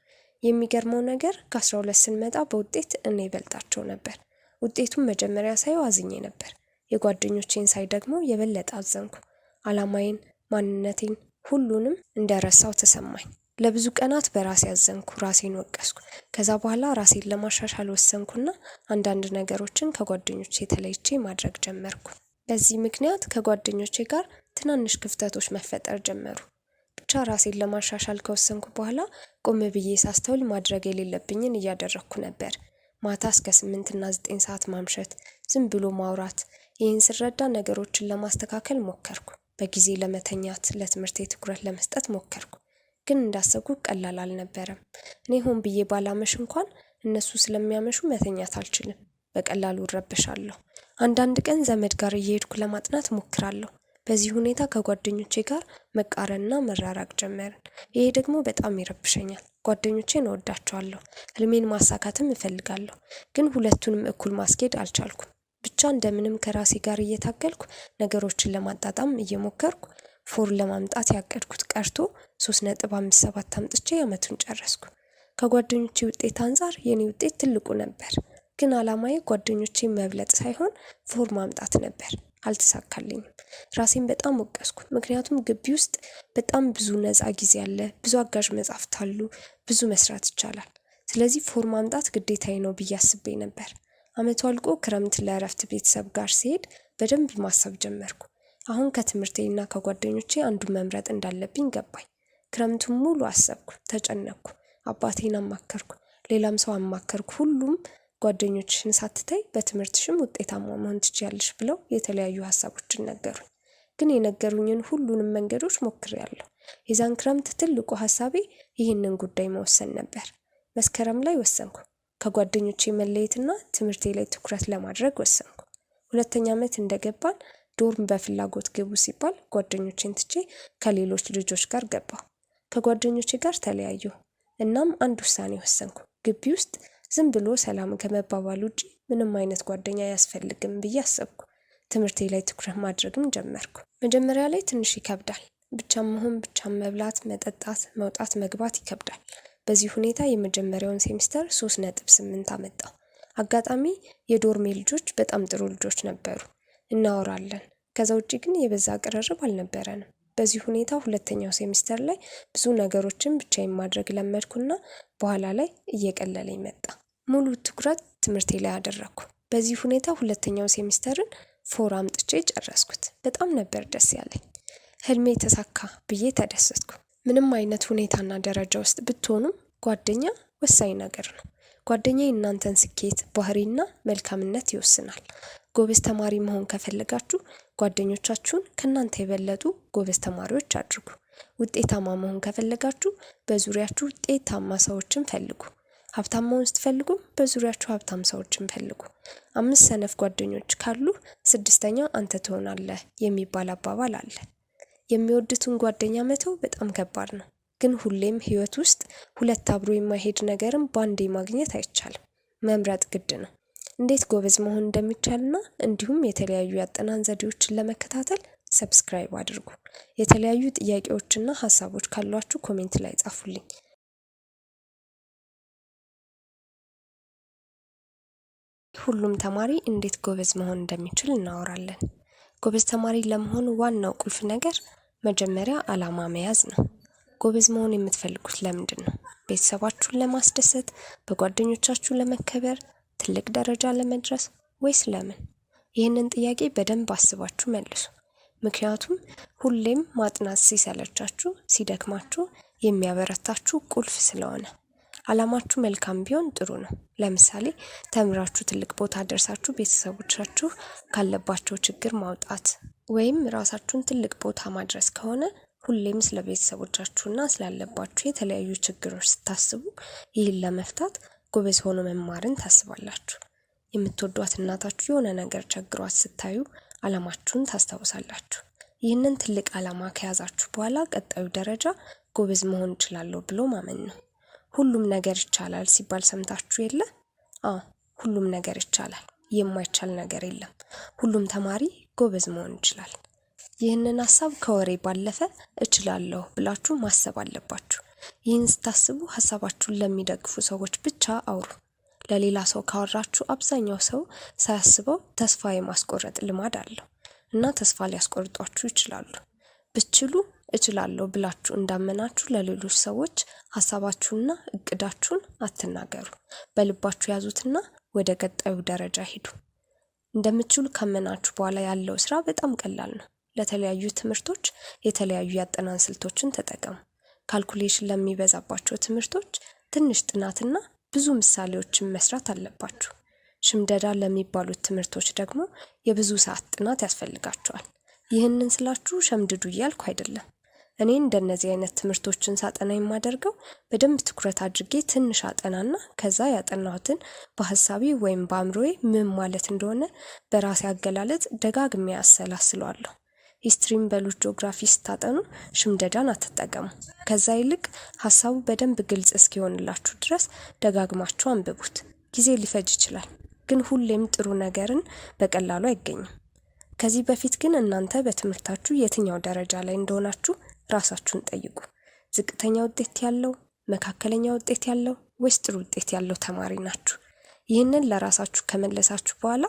የሚገርመው ነገር ከ12 ስንመጣ በውጤት እኔ ይበልጣቸው ነበር። ውጤቱን መጀመሪያ ሳየው አዝኜ ነበር። የጓደኞቼን ሳይ ደግሞ የበለጠ አዘንኩ። ዓላማዬን፣ ማንነቴን፣ ሁሉንም እንደረሳው ተሰማኝ። ለብዙ ቀናት በራሴ አዘንኩ፣ ራሴን ወቀስኩ። ከዛ በኋላ ራሴን ለማሻሻል ወሰንኩና አንዳንድ ነገሮችን ከጓደኞቼ ተለይቼ ማድረግ ጀመርኩ። በዚህ ምክንያት ከጓደኞቼ ጋር ትናንሽ ክፍተቶች መፈጠር ጀመሩ። ብቻ ራሴን ለማሻሻል ከወሰንኩ በኋላ ቆም ብዬ ሳስተውል ማድረግ የሌለብኝን እያደረግኩ ነበር። ማታ እስከ 8 እና 9 ሰዓት ማምሸት፣ ዝም ብሎ ማውራት። ይህን ስረዳ ነገሮችን ለማስተካከል ሞከርኩ። በጊዜ ለመተኛት፣ ለትምህርቴ ትኩረት ለመስጠት ሞከርኩ። ግን እንዳሰብኩት ቀላል አልነበረም። እኔ ሆን ብዬ ባላመሽ እንኳን እነሱ ስለሚያመሹ መተኛት አልችልም። በቀላሉ እረበሻለሁ። አንዳንድ ቀን ዘመድ ጋር እየሄድኩ ለማጥናት ሞክራለሁ። በዚህ ሁኔታ ከጓደኞቼ ጋር መቃረንና መራራቅ ጀመርን። ይሄ ደግሞ በጣም ይረብሸኛል። ጓደኞቼን እወዳቸዋለሁ፣ ህልሜን ማሳካትም እፈልጋለሁ። ግን ሁለቱንም እኩል ማስኬድ አልቻልኩም። ብቻ እንደምንም ከራሴ ጋር እየታገልኩ ነገሮችን ለማጣጣም እየሞከርኩ 4 ለማምጣት ያቀድኩት ቀርቶ 3.57 አምጥቼ አመቱን ጨረስኩ። ከጓደኞቼ ውጤት አንጻር የኔ ውጤት ትልቁ ነበር። ግን ዓላማዬ ጓደኞቼን መብለጥ ሳይሆን 4 ማምጣት ነበር። አልተሳካልኝም። ራሴን በጣም ወቀስኩ። ምክንያቱም ግቢ ውስጥ በጣም ብዙ ነፃ ጊዜ አለ፣ ብዙ አጋዥ መጻሕፍት አሉ፣ ብዙ መስራት ይቻላል። ስለዚህ 4 ማምጣት ግዴታዬ ነው ብዬ አስቤ ነበር። አመቱ አልቆ ክረምት ለእረፍት ቤተሰብ ጋር ስሄድ በደንብ ማሰብ ጀመርኩ። አሁን ከትምህርቴና ከጓደኞቼ አንዱን መምረጥ እንዳለብኝ ገባኝ። ክረምቱን ሙሉ አሰብኩ፣ ተጨነቅኩ፣ አባቴን አማከርኩ፣ ሌላም ሰው አማከርኩ። ሁሉም ጓደኞችሽን ሳትተይ በትምህርትሽም ውጤታማ መሆን ትችያለሽ ብለው የተለያዩ ሀሳቦችን ነገሩኝ። ግን የነገሩኝን ሁሉንም መንገዶች ሞክሬያለሁ። የዛን ክረምት ትልቁ ሀሳቤ ይህንን ጉዳይ መወሰን ነበር። መስከረም ላይ ወሰንኩ። ከጓደኞቼ መለየትና ትምህርቴ ላይ ትኩረት ለማድረግ ወሰንኩ። ሁለተኛ ዓመት እንደገባን dorm በፍላጎት ግቡ ሲባል ጓደኞቼን ትቼ ከሌሎች ልጆች ጋር ገባሁ። ከጓደኞቼ ጋር ተለያየሁ። እናም አንድ ውሳኔ ወሰንኩ። ግቢ ውስጥ ዝም ብሎ ሰላም ከመባባል ውጪ ምንም አይነት ጓደኛ አያስፈልግም ብዬ አሰብኩ። ትምህርቴ ላይ ትኩረት ማድረግም ጀመርኩ። መጀመሪያ ላይ ትንሽ ይከብዳል። ብቻን መሆን፣ ብቻን መብላት፣ መጠጣት፣ መውጣት፣ መግባት ይከብዳል። በዚህ ሁኔታ የመጀመሪያውን ሴሚስተር 3.8 አመጣሁ። አጋጣሚ የ dorm ኤ ልጆች በጣም ጥሩ ልጆች ነበሩ። እናወራለን። ከዛ ውጪ ግን የበዛ ቅርርብ አልነበረንም። በዚህ ሁኔታ ሁለተኛው ሴሚስተር ላይ ብዙ ነገሮችን ብቻዬን ማድረግ ለመድኩና በኋላ ላይ እየቀለለኝ መጣ። ሙሉ ትኩረት ትምህርቴ ላይ አደረግኩ። በዚህ ሁኔታ ሁለተኛው semester ን 4 አምጥቼ ጨረስኩት። በጣም ነበር ደስ ያለኝ። ህልሜ ተሳካ ብዬ ተደሰትኩ። ምንም አይነት ሁኔታና ደረጃ ውስጥ ብትሆኑም ጓደኛ ወሳኝ ነገር ነው። ጓደኛ የእናንተን ስኬት፣ ባህሪና መልካምነት ይወስናል። ጎበዝ ተማሪ መሆን ከፈለጋችሁ ጓደኞቻችሁን ከእናንተ የበለጡ ጎበዝ ተማሪዎች አድርጉ። ውጤታማ መሆን ከፈለጋችሁ በዙሪያችሁ ውጤታማ ሰዎችን ፈልጉ። ሀብታም መሆን ስትፈልጉ በዙሪያችሁ ሀብታም ሰዎችን ፈልጉ። 5 ሰነፍ ጓደኞች ካሉ 6ኛው አንተ ትሆናለህ የሚባል አባባል አለ። የሚወዱትን ጓደኛ መተው በጣም ከባድ ነው። ግን ሁሌም ህይወት ውስጥ ሁለት አብሮ የማይሄድ ነገርም ባንዴ ማግኘት አይቻልም። መምረጥ ግድ ነው። እንዴት ጎበዝ መሆን እንደሚቻልና እንዲሁም የተለያዩ የአጠናን ዘዴዎችን ለመከታተል subscribe አድርጉ። የተለያዩ ጥያቄዎችና ሀሳቦች ካሏችሁ comment ላይ ጻፉልኝ። ሁሉም ተማሪ እንዴት ጎበዝ መሆን እንደሚችል እናወራለን። ጎበዝ ተማሪ ለመሆን ዋናው ቁልፍ ነገር መጀመሪያ አላማ መያዝ ነው። ጎበዝ መሆን የምትፈልጉት ለምንድን ነው? ቤተሰባችሁን ለማስደሰት፣ በጓደኞቻችሁ ለመከበር፣ ትልቅ ደረጃ ለመድረስ ወይስ ለምን? ይህንን ጥያቄ በደንብ አስባችሁ መልሱ። ምክንያቱም ሁሌም ማጥናት ሲሰለቻችሁ፣ ሲደክማችሁ የሚያበረታችሁ ቁልፍ ስለሆነ። አላማችሁ መልካም ቢሆን ጥሩ ነው። ለምሳሌ ተምራችሁ ትልቅ ቦታ ደርሳችሁ ቤተሰቦቻችሁ ካለባቸው ችግር ማውጣት ወይም ራሳችሁን ትልቅ ቦታ ማድረስ ከሆነ ሁሌም ስለ ቤተሰቦቻችሁና ስላለባችሁ የተለያዩ ችግሮች ስታስቡ ይህን ለመፍታት ጎበዝ ሆኖ መማርን ታስባላችሁ። የምትወዷት እናታችሁ የሆነ ነገር ቸግሯት ስታዩ አላማችሁን ታስታውሳላችሁ። ይህንን ትልቅ አላማ ከያዛችሁ በኋላ ቀጣዩ ደረጃ ጎበዝ መሆን እችላለሁ ብሎ ማመን ነው። ሁሉም ነገር ይቻላል ሲባል ሰምታችሁ የለ? አዎ፣ ሁሉም ነገር ይቻላል። የማይቻል ነገር የለም። ሁሉም ተማሪ ጎበዝ መሆን ይችላል። ይህንን ሀሳብ ከወሬ ባለፈ እችላለሁ ብላችሁ ማሰብ አለባችሁ። ይህን ስታስቡ ሀሳባችሁን ለሚደግፉ ሰዎች ብቻ አውሩ። ለሌላ ሰው ካወራችሁ አብዛኛው ሰው ሳያስበው ተስፋ የማስቆረጥ ልማድ አለው እና ተስፋ ሊያስቆርጧችሁ ይችላሉ። ብችሉ እችላለሁ ብላችሁ እንዳመናችሁ ለሌሎች ሰዎች ሀሳባችሁንና እቅዳችሁን አትናገሩ። በልባችሁ ያዙትና ወደ ቀጣዩ ደረጃ ሂዱ። እንደምትችሉ ካመናችሁ በኋላ ያለው ስራ በጣም ቀላል ነው። ለተለያዩ ትምህርቶች የተለያዩ የአጠናን ስልቶችን ተጠቀሙ። Calculation ለሚበዛባቸው ትምህርቶች ትንሽ ጥናትና ብዙ ምሳሌዎችን መስራት አለባችሁ። ሽምደዳ ለሚባሉት ትምህርቶች ደግሞ የብዙ ሰዓት ጥናት ያስፈልጋቸዋል። ይህንን ስላችሁ ሸምድዱ እያልኩ አይደለም። እኔ እንደነዚህ አይነት ትምህርቶችን ሳጠና የማደርገው በደንብ ትኩረት አድርጌ ትንሽ አጠናና ከዛ ያጠናሁትን በሀሳቤ ወይም በአእምሮዬ ምን ማለት እንደሆነ በራሴ አገላለጽ ደጋግሜ አሰላስለዋለሁ። History ም በሉት ጂኦግራፊ ስታጠኑ ሽምደዳን አትጠቀሙ። ከዛ ይልቅ ሀሳቡ በደንብ ግልጽ እስኪሆንላችሁ ድረስ ደጋግማችሁ አንብቡት። ጊዜ ሊፈጅ ይችላል፣ ግን ሁሌም ጥሩ ነገርን በቀላሉ አይገኝም። ከዚህ በፊት ግን እናንተ በትምህርታችሁ የትኛው ደረጃ ላይ እንደሆናችሁ ራሳችሁን ጠይቁ። ዝቅተኛ ውጤት ያለው፣ መካከለኛ ውጤት ያለው ወይስ ጥሩ ውጤት ያለው ተማሪ ናችሁ? ይህንን ለራሳችሁ ከመለሳችሁ በኋላ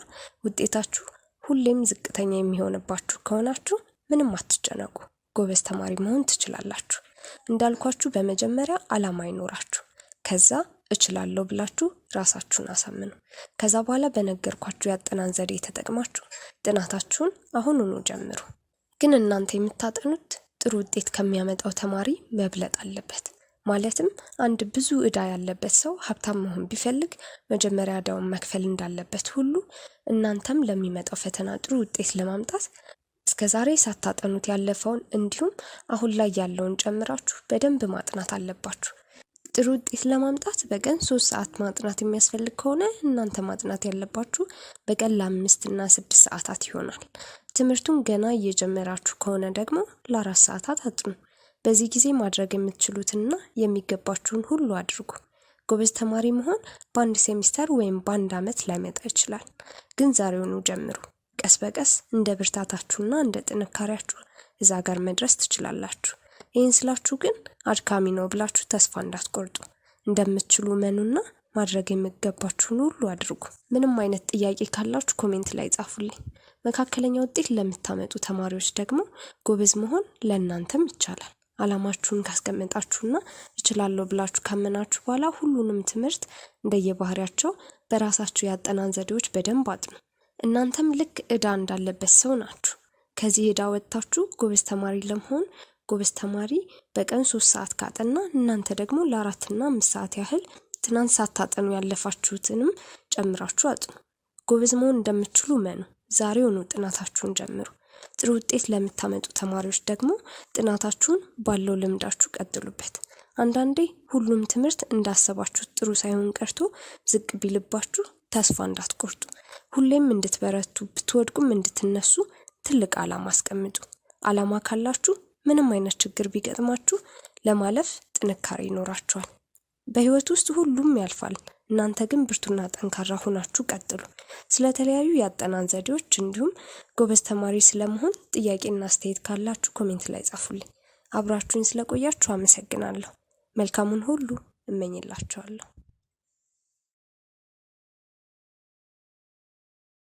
ውጤታችሁ ሁሌም ዝቅተኛ የሚሆንባችሁ ከሆናችሁ ምንም አትጨነቁ። ጎበዝ ተማሪ መሆን ትችላላችሁ። እንዳልኳችሁ በመጀመሪያ አላማ ይኖራችሁ። ከዛ እችላለሁ ብላችሁ ራሳችሁን አሳምኑ። ከዛ በኋላ በነገርኳችሁ የአጠናን ዘዴ ተጠቅማችሁ ጥናታችሁን አሁኑኑ ጀምሩ። ግን እናንተ የምታጠኑት ጥሩ ውጤት ከሚያመጣው ተማሪ መብለጥ አለበት። ማለትም አንድ ብዙ ዕዳ ያለበት ሰው ሀብታም መሆን ቢፈልግ መጀመሪያ ዕዳውን መክፈል እንዳለበት ሁሉ እናንተም ለሚመጣው ፈተና ጥሩ ውጤት ለማምጣት እስከዛሬ ሳታጠኑት ያለፈውን እንዲሁም አሁን ላይ ያለውን ጨምራችሁ በደንብ ማጥናት አለባችሁ። ጥሩ ውጤት ለማምጣት በቀን 3 ሰዓት ማጥናት የሚያስፈልግ ከሆነ እናንተ ማጥናት ያለባችሁ በቀን ለ5 እና 6 ሰዓታት ይሆናል። ትምህርቱን ገና እየጀመራችሁ ከሆነ ደግሞ ለ4 ሰዓታት አጥኑ። በዚህ ጊዜ ማድረግ የምትችሉትና የሚገባችሁን ሁሉ አድርጉ። ጎበዝ ተማሪ መሆን በአንድ ሴሚስተር ወይም በአንድ ዓመት ላይመጣ ይችላል፣ ግን ዛሬውኑ ጀምሩ። ቀስ በቀስ እንደ ብርታታችሁና እንደ ጥንካሬያችሁ እዛ ጋር መድረስ ትችላላችሁ። ይህን ስላችሁ ግን አድካሚ ነው ብላችሁ ተስፋ እንዳትቆርጡ። እንደምትችሉ እመኑና ማድረግ የሚገባችሁን ሁሉ አድርጉ። ምንም አይነት ጥያቄ ካላችሁ comment ላይ ጻፉልኝ። መካከለኛ ውጤት ለምታመጡ ተማሪዎች ደግሞ ጎበዝ መሆን ለእናንተም ይቻላል። አላማችሁን ካስቀመጣችሁና እችላለሁ ብላችሁ ካመናችሁ በኋላ ሁሉንም ትምህርት እንደየባህሪያቸው በራሳችሁ ያጠናን ዘዴዎች በደንብ አጥኑ። እናንተም ልክ ዕዳ እንዳለበት ሰው ናችሁ። ከዚህ ዕዳ ወጥታችሁ ጎበዝ ተማሪ ለመሆን ጎበዝ ተማሪ በቀን 3 ሰዓት ካጠና እናንተ ደግሞ ለ4 እና 5 ሰዓት ያህል ትናንት ሳታጠኑ ያለፋችሁትንም ጨምራችሁ አጥኑ። ጎበዝ መሆን እንደምትችሉ እመኑ። ዛሬውኑ ጥናታችሁን ጀምሩ። ጥሩ ውጤት ለምታመጡ ተማሪዎች ደግሞ ጥናታችሁን ባለው ልምዳችሁ ቀጥሉበት። አንዳንዴ ሁሉም ትምህርት እንዳሰባችሁት ጥሩ ሳይሆን ቀርቶ ዝቅ ቢልባችሁ ተስፋ እንዳትቆርጡ። ሁሌም እንድትበረቱ፣ ብትወድቁም እንድትነሱ ትልቅ ዓላማ አስቀምጡ። ዓላማ ካላችሁ ምንም አይነት ችግር ቢገጥማችሁ ለማለፍ ጥንካሬ ይኖራችኋል። በህይወት ውስጥ ሁሉም ያልፋል። እናንተ ግን ብርቱና ጠንካራ ሆናችሁ ቀጥሉ። ስለተለያዩ የአጠናን ዘዴዎች እንዲሁም ጎበዝ ተማሪ ስለመሆን ጥያቄና አስተያየት ካላችሁ comment ላይ ጻፉልኝ። አብራችሁኝ ስለቆያችሁ አመሰግናለሁ። መልካሙን ሁሉ እመኝላችኋለሁ።